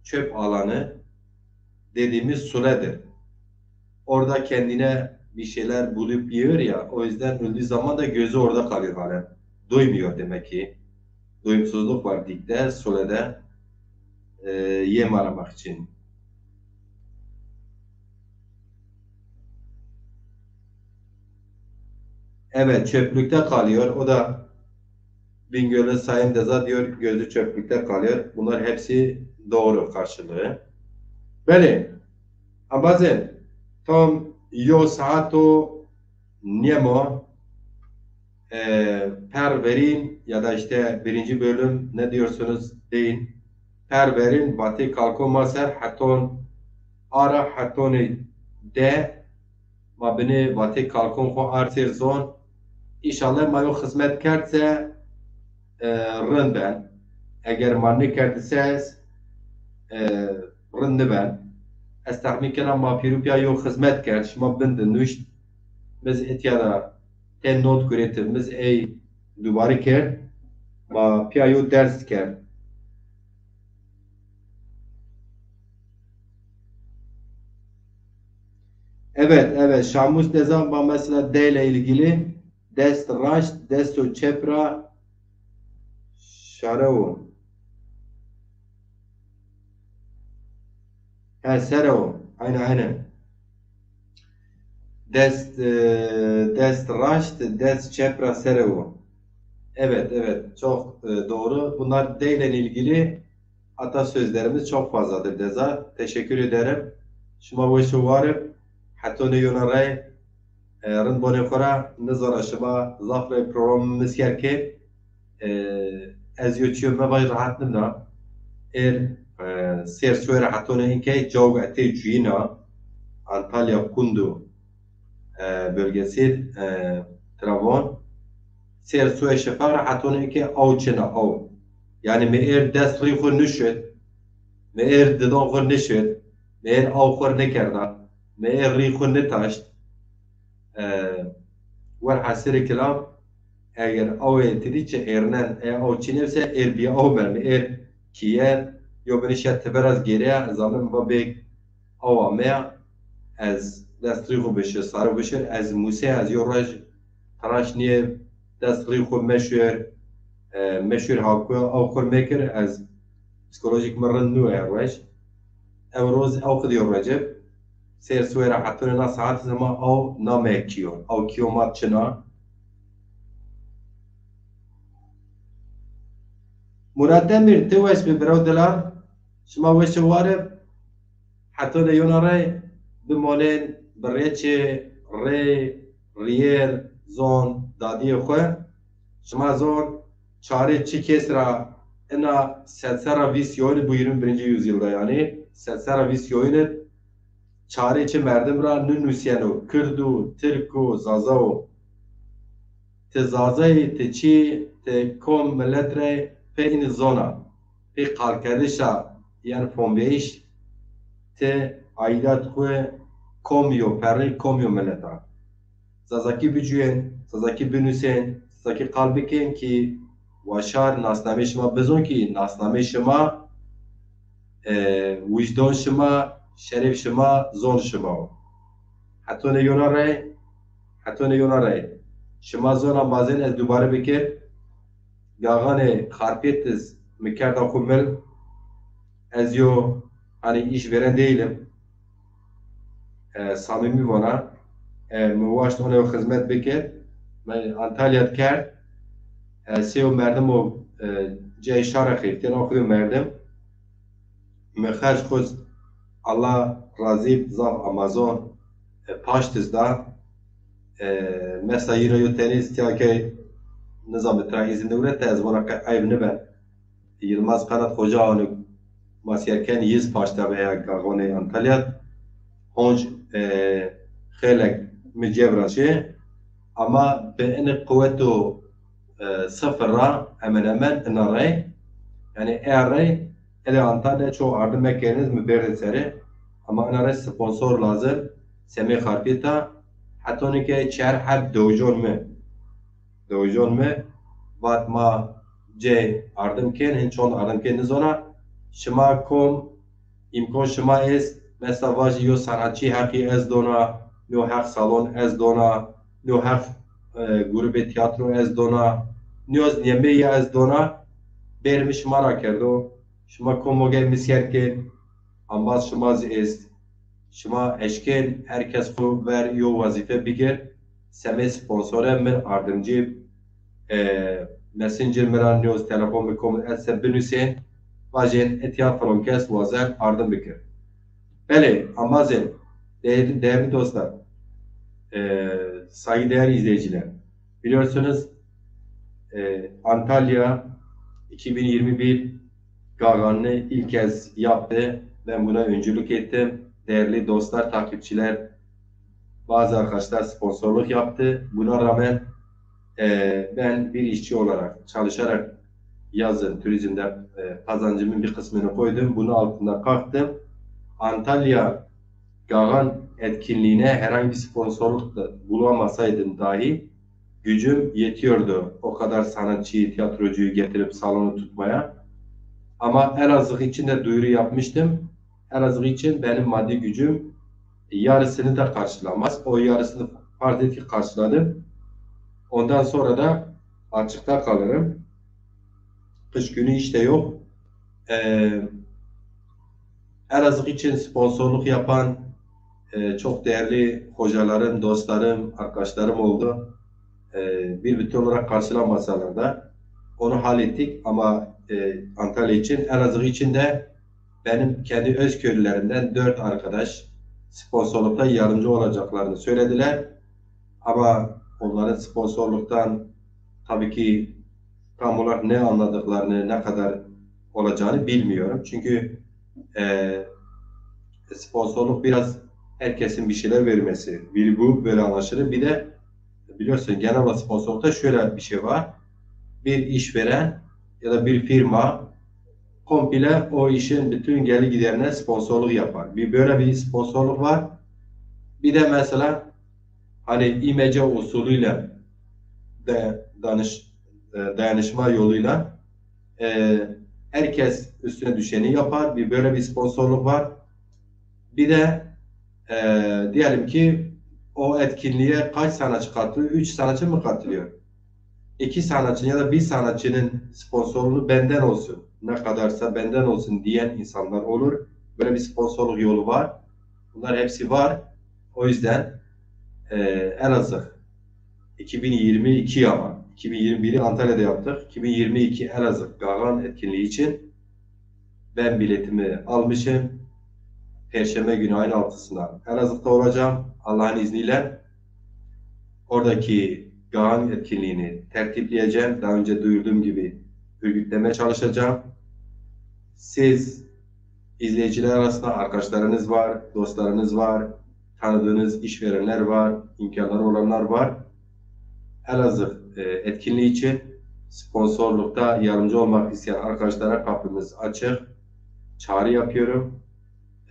çöp alanı dediğimiz suledir. Orada kendine bir şeyler bulup yiyor ya, o yüzden öldüğü zaman da gözü orada kalıyor halen. Doymuyor demek ki. Doyumsuzluk var dikte, sulede, e, yem aramak için. Evet, çöplükte kalıyor. O da Bingöl'ün Sayın Deza diyor, gözü çöplükte kalıyor. Bunlar hepsi doğru karşılığı. Belê, embazên, tam yo saet o nîyemo, e, per verîn ya da işte birinci bölüm ne diyorsunuz deyin. Per verîn vatê kalko ma ser heton ara hetonê de ma binê vatê kalkon xo ard sêr zon. Înşallah ma yo xizmet kerd se, e, rind ben. Eger ma nêkerd se ez, e, rind niben. Ez texmîn kena ma pîrû pîya yo xizmet kerd, şima bin de nuşt. Mi zî etya de te not guretib, mi zî ey dubare kerd. Ma pîya yo ders kerd. Evet, evet. Şamus Deza ma mesela D ile ilgili dest raşt, desto çep ra şarewo. He, serewo. Aynen, aynen. Dest, e, dest raşt, dest çep ra serewo. Evet, evet. Çok, e, doğru. Bunlar D ile ilgili atasözlerimiz çok fazladır Deza. Teşekkür ederim. Şima weş û war ib. Hetonê yona rey, e, rind bonê xo ra, nizana şima zaf rey programê mi sîyer kên. E, ez yo çîyo mevaj rehet nimna. Êr, e, sêr soyê ra hetonê inkey cawg etey cuyîna. Antalya Kundu, e, bölgesi, e, tira von. Sêr soyê şefaq ra hetonê inkey aw çina, aw. Yani mi êr dest rî xo nişit. Mi êr didan xo nişit. Mi êr aw xo nêkerda. Mi êr rî xo nitaşt. E, werhasilê kelam, eger awê ti dî çi êrnen, e, aw çînê se êr bî aw ben, êr kîyen, yo binî şe teber ez gêrêya, ez ame mi va bêg aw ameya, ez dest rî xo bişir, sare bişir, ez musê, ez yo roj tiraş nîyê, dest rî xo meşûr, e, meşûr haku aw xo mekir, ez psîkolojîk mi rind nû her roj. Ew roz aw xo dî yo roj ib. Sêr suwê ra hetonê na saet zî ma aw nameye kîyo. Aw kîyo ma çin a. Murat Demir, ti weş bî biraw dila. Şima weş û war ib. Hetonê yona rey bimonên bi rêçê, rê, rîyêr, zon, dadîyê xwu. Şima zon çarê çi kes ra ina sed serra vîst yoyin id, bu yirmi birinci yüzyılda yanî, sed serra vîst yoyin id çarê çi merdim ra ni nusîyeno, kird o, tirk o, zaza o. Ti zaza yî, ti çî, ti kom milet rey pê înî zona, pê qalkerdişa, yanî fonveyîş, ti aîdat xwu kom yo perrî, kom yo milet a. Zazakî bicuyên, Zazakî binusên, Zazakî qal bikên kî wa şar nasnameyê şima bizon kî nasnameyê şima, e, wijdon şima, şeref şima, zon şima o. Hetonê yona rey, hetonê yona rey. Şima zon embazên ez dubare bikir. Gaxanê Xarpêt iz mi kerda xwu mil. Ez yo, hanî, îşveren değilim. E, samîmî vona. E, mi waşt onew xizmet bikir. Mi Antalya di kerd. E, sêyo merdim o, e, cey şara xeftên, o xwu merdim. Mi xerc xwu Allah razî b, zaf Amazon, e, paşt iz da. E, mesela yî ra yo tenî iz tîya ke nizam tira îzin newret, ez vona ke eyb niben. Yilmaz Kanat Xoca anî maskerken yiz paşta veya gaxonê Antalya. Honc, e, xeylek mi cebra şi. Ama bi ini quweto, e, sıfır ra hemen hemen ina rey. Yani eya rey, ele Antalya çoğu ardı mekeriniz mi berdin seri. Ama ina rey sponsor lazım. Semê Xarpêta. Hetonî ke çer heb dewjon mi. Dewjon mi vat ma cey ardim kên, hin çond ardim kên nizona. Şima kom îmkon şima est, mesela vajî yo sanatçî heqî ez dona, no heq salon ez dona, no heq, e, grubê tîyatro ez dona, no ez nêmeyî ez dona, bêr mi şima ra kerdo. Şima kom oge misker kên, ambaz şima zî est. Şima eşkên her kes xwu ver yo wezîfe bigir. Semê sponsore min ardimcî, e, Messenger mi ra nîyoz telefon bikom, ez se binusên, vajên etya filon kes wazen ardim bikir. Belê, ambazên, değerli, değerli dostlar, e, saygıdeğer izleyiciler, biliyorsunuz, e, Antalya iki bin yirmi bir Gagan'ı ilk kez yaptı. Ben buna öncülük ettim. Değerli dostlar, takipçiler, bazı arkadaşlar sponsorluk yaptı. Buna rağmen, e, ben bir işçi olarak çalışarak yazın turizmde, e, kazancımın bir kısmını koydum. Bunun altında kalktım. Antalya Gagan etkinliğine herhangi bir sponsorluk da bulamasaydım dahi gücüm yetiyordu o kadar sanatçıyı, tiyatrocuyu getirip salonu tutmaya. Ama Elazığ için de duyuru yapmıştım. Elazığ için benim maddi gücüm yarısını da karşılamaz. O yarısını farz et ki karşıladım. Ondan sonra da açıkta kalırım. Kış günü iş de yok. Ee, Elazığ için sponsorluk yapan, e, çok değerli hocalarım, dostlarım, arkadaşlarım oldu. E, bir bütün olarak karşılamasalar da onu hallettik. Ama, e, Antalya için, Elazığ için de benim kendi öz köylülerimden dört arkadaş sponsorlukta yardımcı olacaklarını söylediler. Ama onların sponsorluktan tabii ki tam olarak ne anladıklarını, ne kadar olacağını bilmiyorum. Çünkü, e, sponsorluk biraz herkesin bir şeyler vermesi. Bir bu böyle anlaşılır. Bir de biliyorsun genel olarak sponsorlukta şöyle bir şey var. Bir işveren ya da bir firma komple o işin bütün gelir giderine sponsorluk yapar. Bir böyle bir sponsorluk var. Bir de mesela hani imece usulüyle de danış-, e, dayanışma yoluyla, e, herkes üstüne düşeni yapar. Bir böyle bir sponsorluk var. Bir de, e, diyelim ki o etkinliğe kaç sanatçı katılıyor? Üç sanatçı mı katılıyor? İki sanatçının ya da bir sanatçının sponsorluğu benden olsun, ne kadarsa benden olsun diyen insanlar olur. Böyle bir sponsorluk yolu var. Bunlar hepsi var. O yüzden e, Elazığ iki bin yirmi iki ama iki bin yirmi biri Antalya'da yaptık. iki bin yirmi iki Elazığ Gagan etkinliği için ben biletimi almışım. Perşembe günü ayın altısına Elazığ'da olacağım. Allah'ın izniyle oradaki Gagan etkinliğini tertipleyeceğim. Daha önce duyurduğum gibi örgütleme çalışacağım. Siz izleyiciler arasında arkadaşlarınız var, dostlarınız var, tanıdığınız işverenler var, imkanları olanlar var. Elazığ e, etkinliği için sponsorlukta yardımcı olmak isteyen arkadaşlara kapımız açık. Çağrı yapıyorum.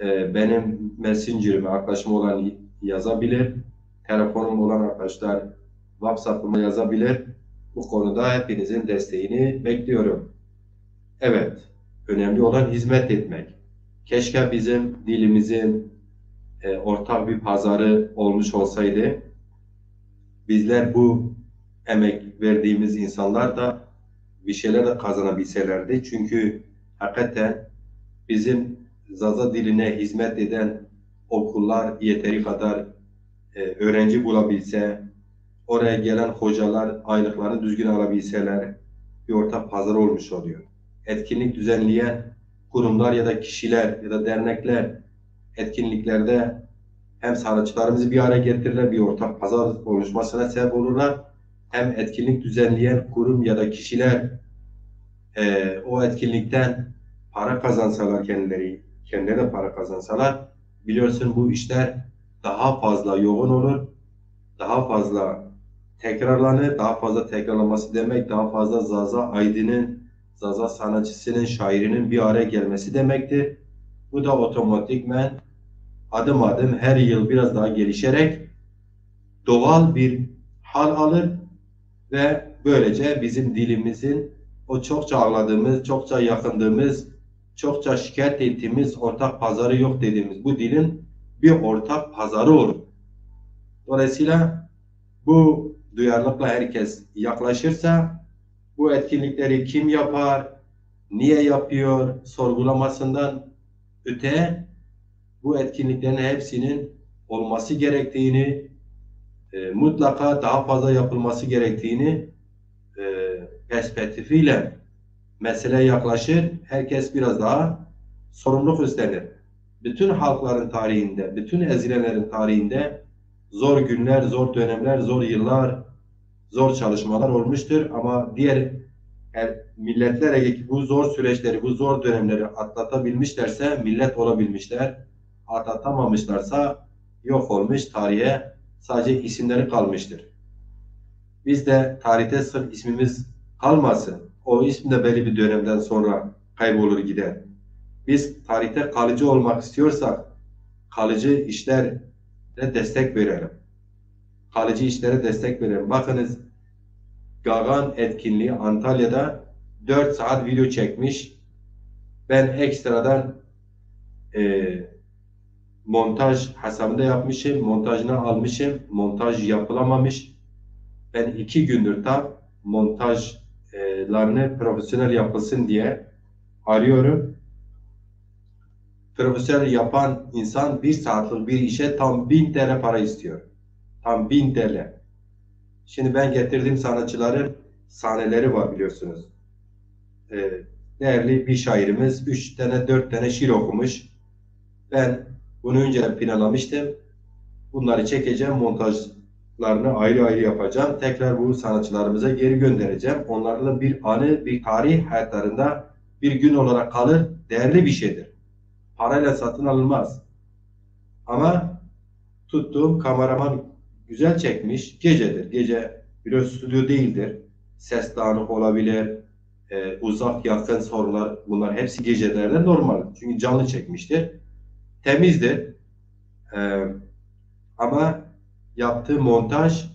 E, benim Messenger'ime arkadaşım olan yazabilir. Telefonum olan arkadaşlar WhatsApp'ıma yazabilir. Bu konuda hepinizin desteğini bekliyorum. Evet, önemli olan hizmet etmek. Keşke bizim dilimizin e, ortak bir pazarı olmuş olsaydı, bizler bu emek verdiğimiz insanlar da bir şeyler de kazanabilselerdi. Çünkü hakikaten bizim Zaza diline hizmet eden okullar yeteri kadar e, öğrenci bulabilse, oraya gelen hocalar aylıklarını düzgün alabilseler, bir ortak pazar olmuş oluyor. Etkinlik düzenleyen kurumlar ya da kişiler ya da dernekler etkinliklerde hem sanatçılarımızı bir araya getirirler, bir ortak pazar oluşmasına sebep olurlar, hem etkinlik düzenleyen kurum ya da kişiler e, o etkinlikten para kazansalar kendileri, kendileri de para kazansalar, biliyorsun bu işler daha fazla yoğun olur, daha fazla tekrarlanır, daha fazla tekrarlanması demek daha fazla Zaza aydının, Zaza sanatçısının, şairinin bir araya gelmesi demektir. Bu da otomatikmen adım adım her yıl biraz daha gelişerek doğal bir hal alır ve böylece bizim dilimizin o çokça ağladığımız, çokça yakındığımız, çokça şikayet ettiğimiz ortak pazarı yok dediğimiz bu dilin bir ortak pazarı olur. Dolayısıyla bu duyarlılıkla herkes yaklaşırsa bu etkinlikleri kim yapar, niye yapıyor sorgulamasından öte bu etkinliklerin hepsinin olması gerektiğini, e, mutlaka daha fazla yapılması gerektiğini e, perspektifiyle meseleye yaklaşır. Herkes biraz daha sorumluluk üstlenir. Bütün halkların tarihinde, bütün ezilenlerin tarihinde zor günler, zor dönemler, zor yıllar, zor çalışmalar olmuştur. Ama diğer milletler eğer ki bu zor süreçleri, bu zor dönemleri atlatabilmişlerse millet olabilmişler, atlatamamışlarsa yok olmuş, tarihe sadece isimleri kalmıştır. Biz de tarihte sırf ismimiz kalmasın, o isim de belli bir dönemden sonra kaybolur gider. Biz tarihte kalıcı olmak istiyorsak kalıcı işlere destek verelim. Kalıcı işlere destek verelim. Bakınız, Gagan etkinliği Antalya'da dört saat video çekmiş. Ben ekstradan e, montaj hesabında yapmışım, montajını almışım, montaj yapılamamış. Ben iki gündür tam montajlarını profesyonel yapılsın diye arıyorum. Profesyonel yapan insan bir saatlik bir işe tam bin T L para istiyor. Tam bin T L. Şimdi ben getirdiğim sanatçıların sahneleri var biliyorsunuz. Ee, değerli bir şairimiz üç tane, dört tane şiir okumuş. Ben bunu önceden planlamıştım. Bunları çekeceğim, montajlarını ayrı ayrı yapacağım. Tekrar bu sanatçılarımıza geri göndereceğim. Onların bir anı, bir tarih hayatlarında bir gün olarak kalır, değerli bir şeydir. Parayla satın alınmaz. Ama tuttuğum kameraman güzel çekmiş. Gecedir. Gece biliyorsun stüdyo değildir. Ses dağınık olabilir. Ee, uzak yakın sorunlar, bunlar hepsi gecelerde normal. Çünkü canlı çekmiştir. Temizdir. Ee, ama yaptığı montaj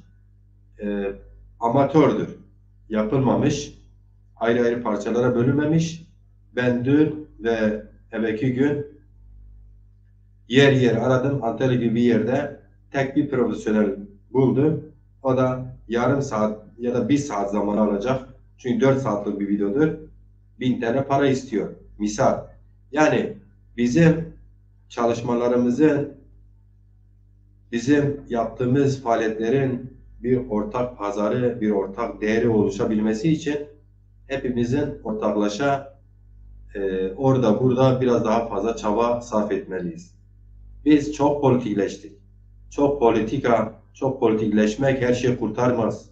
e, amatördür. Yapılmamış, ayrı ayrı parçalara bölünmemiş. Ben dün ve evvelki gün yer yer aradım. Antalya gibi bir yerde tek bir profesyonel buldum. O da yarım saat ya da bir saat zamanı alacak. Çünkü dört saatlik bir videodur. Bin T L para istiyor. Misal. Yani bizim çalışmalarımızın Bizim yaptığımız faaliyetlerin bir ortak pazarı, bir ortak değeri oluşabilmesi için hepimizin ortaklaşa e, orada burada biraz daha fazla çaba sarf etmeliyiz. Biz çok politikleştik. Çok politika, çok politikleşmek her şeyi kurtarmaz.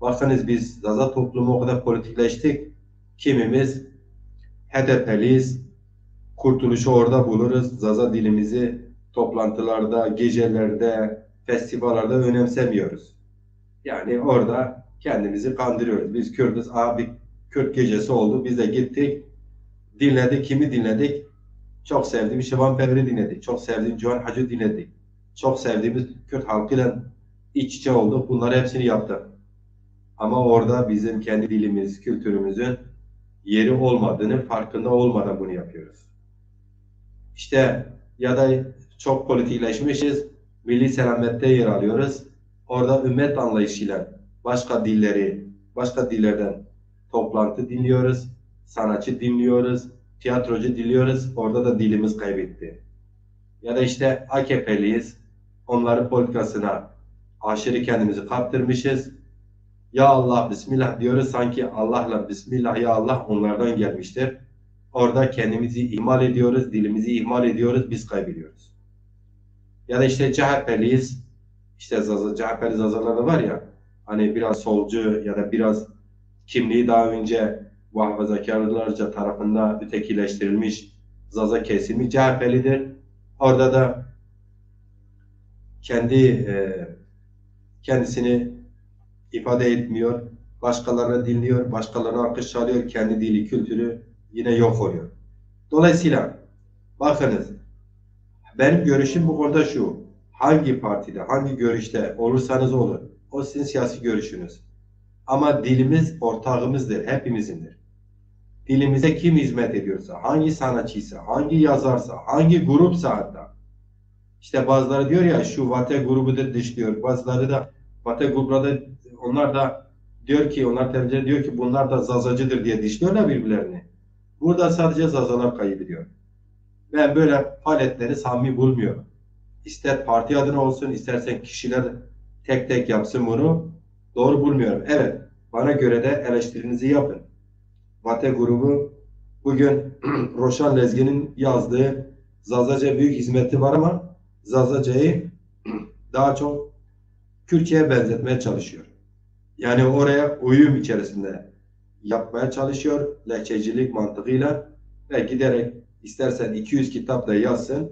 Bakınız, biz Zaza toplumu o kadar politikleştik. Kimimiz H D P'liyiz. Kurtuluşu orada buluruz. Zaza dilimizi toplantılarda, gecelerde, festivallarda önemsemiyoruz. Yani orada kendimizi kandırıyoruz. Biz Kürdüz. Aa, bir Kürt gecesi oldu. Biz de gittik. Dinledik. Kimi dinledik? Çok sevdiğimiz Şivan Pever'i dinledik. Çok sevdiğimiz Ciwan Hacı dinledik. Çok sevdiğimiz Kürt halkıyla iç içe olduk. Bunları hepsini yaptık. Ama orada bizim kendi dilimiz, kültürümüzün yeri olmadığını farkında olmadan bunu yapıyoruz. İşte ya da çok politikleşmişiz, milli selamette yer alıyoruz. Orada ümmet anlayışıyla başka dilleri, başka dillerden toplantı dinliyoruz, sanatçı dinliyoruz, tiyatrocu dinliyoruz. Orada da dilimiz kaybetti. Ya da işte A K P'liyiz, onların politikasına aşırı kendimizi kaptırmışız. Ya Allah, Bismillah diyoruz, sanki Allah'la Bismillah, ya Allah onlardan gelmiştir. Orada kendimizi ihmal ediyoruz, dilimizi ihmal ediyoruz, biz kaybediyoruz. Ya da işte C H P'liyiz, işte Zaza, C H P'li Zazalar da var ya, hani biraz solcu ya da biraz kimliği daha önce muhafazakarlarca tarafından ötekileştirilmiş Zaza kesimi C H P'lidir. Orada da kendi e, kendisini ifade etmiyor, başkalarını dinliyor, başkalarına alkış çalıyor, kendi dili, kültürü yine yok oluyor. Dolayısıyla bakınız, benim görüşüm bu konuda şu, hangi partide, hangi görüşte olursanız olun, o sizin siyasi görüşünüz. Ama dilimiz ortağımızdır, hepimizindir. Dilimize kim hizmet ediyorsa, hangi sanatçıysa, hangi yazarsa, hangi grupsa hatta, işte bazıları diyor ya, şu Vate grubudur dışlıyor. Bazıları da Vate grupları da, onlar da diyor ki, onlar temsilcileri diyor ki bunlar da Zazacıdır diye dışlıyorlar birbirlerini. Burada sadece Zazalar kaybediyor. Ben böyle faaliyetleri samimi bulmuyorum. İster parti adına olsun, istersen kişiler tek tek yapsın bunu. Doğru bulmuyorum. Evet, bana göre de eleştirinizi yapın. Vate grubu bugün Roşan Lezgin'in yazdığı Zazaca büyük hizmeti var ama Zazacayı daha çok Kürtçe'ye benzetmeye çalışıyor. Yani oraya uyum içerisinde yapmaya çalışıyor lehçecilik mantığıyla ve giderek istersen iki yüz kitap da yazsın,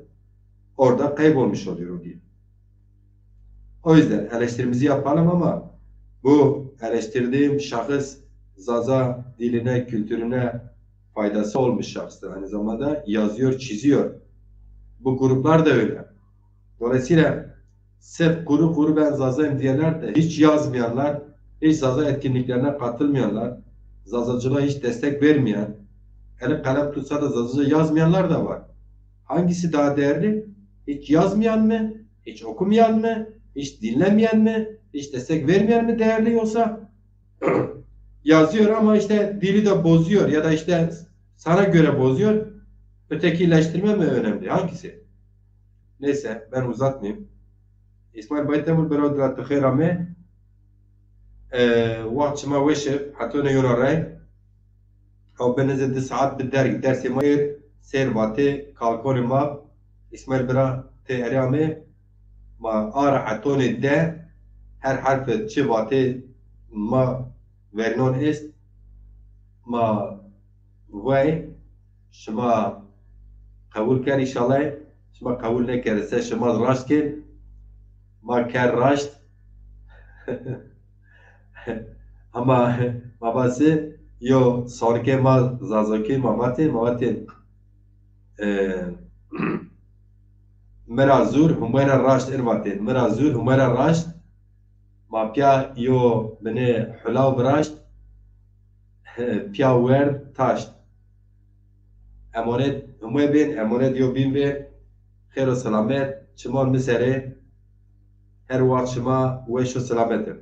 orada kaybolmuş oluyor o dil. O yüzden eleştirimizi yapalım ama bu eleştirdiğim şahıs Zaza diline, kültürüne faydası olmuş şahıstır. Aynı zamanda yazıyor, çiziyor. Bu gruplar da öyle. Dolayısıyla sırf kuru kuru ben Zazayım diyenler de hiç yazmayanlar, hiç Zaza etkinliklerine katılmayanlar, Zazacılığa hiç destek vermeyen, eli kalem tutsa da Zazaca yazmayanlar da var. Hangisi daha değerli? Hiç yazmayan mı? Hiç okumayan mı? Hiç dinlemeyen mi? Hiç destek vermeyen mi değerli yoksa yazıyor ama işte dili de bozuyor ya da işte sana göre bozuyor. Ötekileştirme mi önemli? Hangisi? Neyse, ben uzatmayayım. İsmail Baytemur, bero dira tu xêr amê. E, wext şima weş ib, hetonê yona rey. Ew binê zî di saet bi derg, dersê ma êr, sêr vatê, kalkonê ma, Îsmaîl bira tê erê amê, ma ara hetonê de, her herfe çi vatê ma vernon est, ma vay, şima qebul ker înşallah, şima qebul nêkeri se şima raşt kên, ma ker raşt. Ama ma vasê yo sorkê ma Zazakî ma vatê, ma vatê, e, mi ra zûr, Humay ra raşt, ir vatê. Mi ra zûr, Humay ra raşt. Ma pîya yo binê hulaw biraşt, pîya werd taşt. Emonet Humay bên, emonet yo bîn bê. Xêr û selamet, çiman mi serê. Her wext şima weş û selamet in.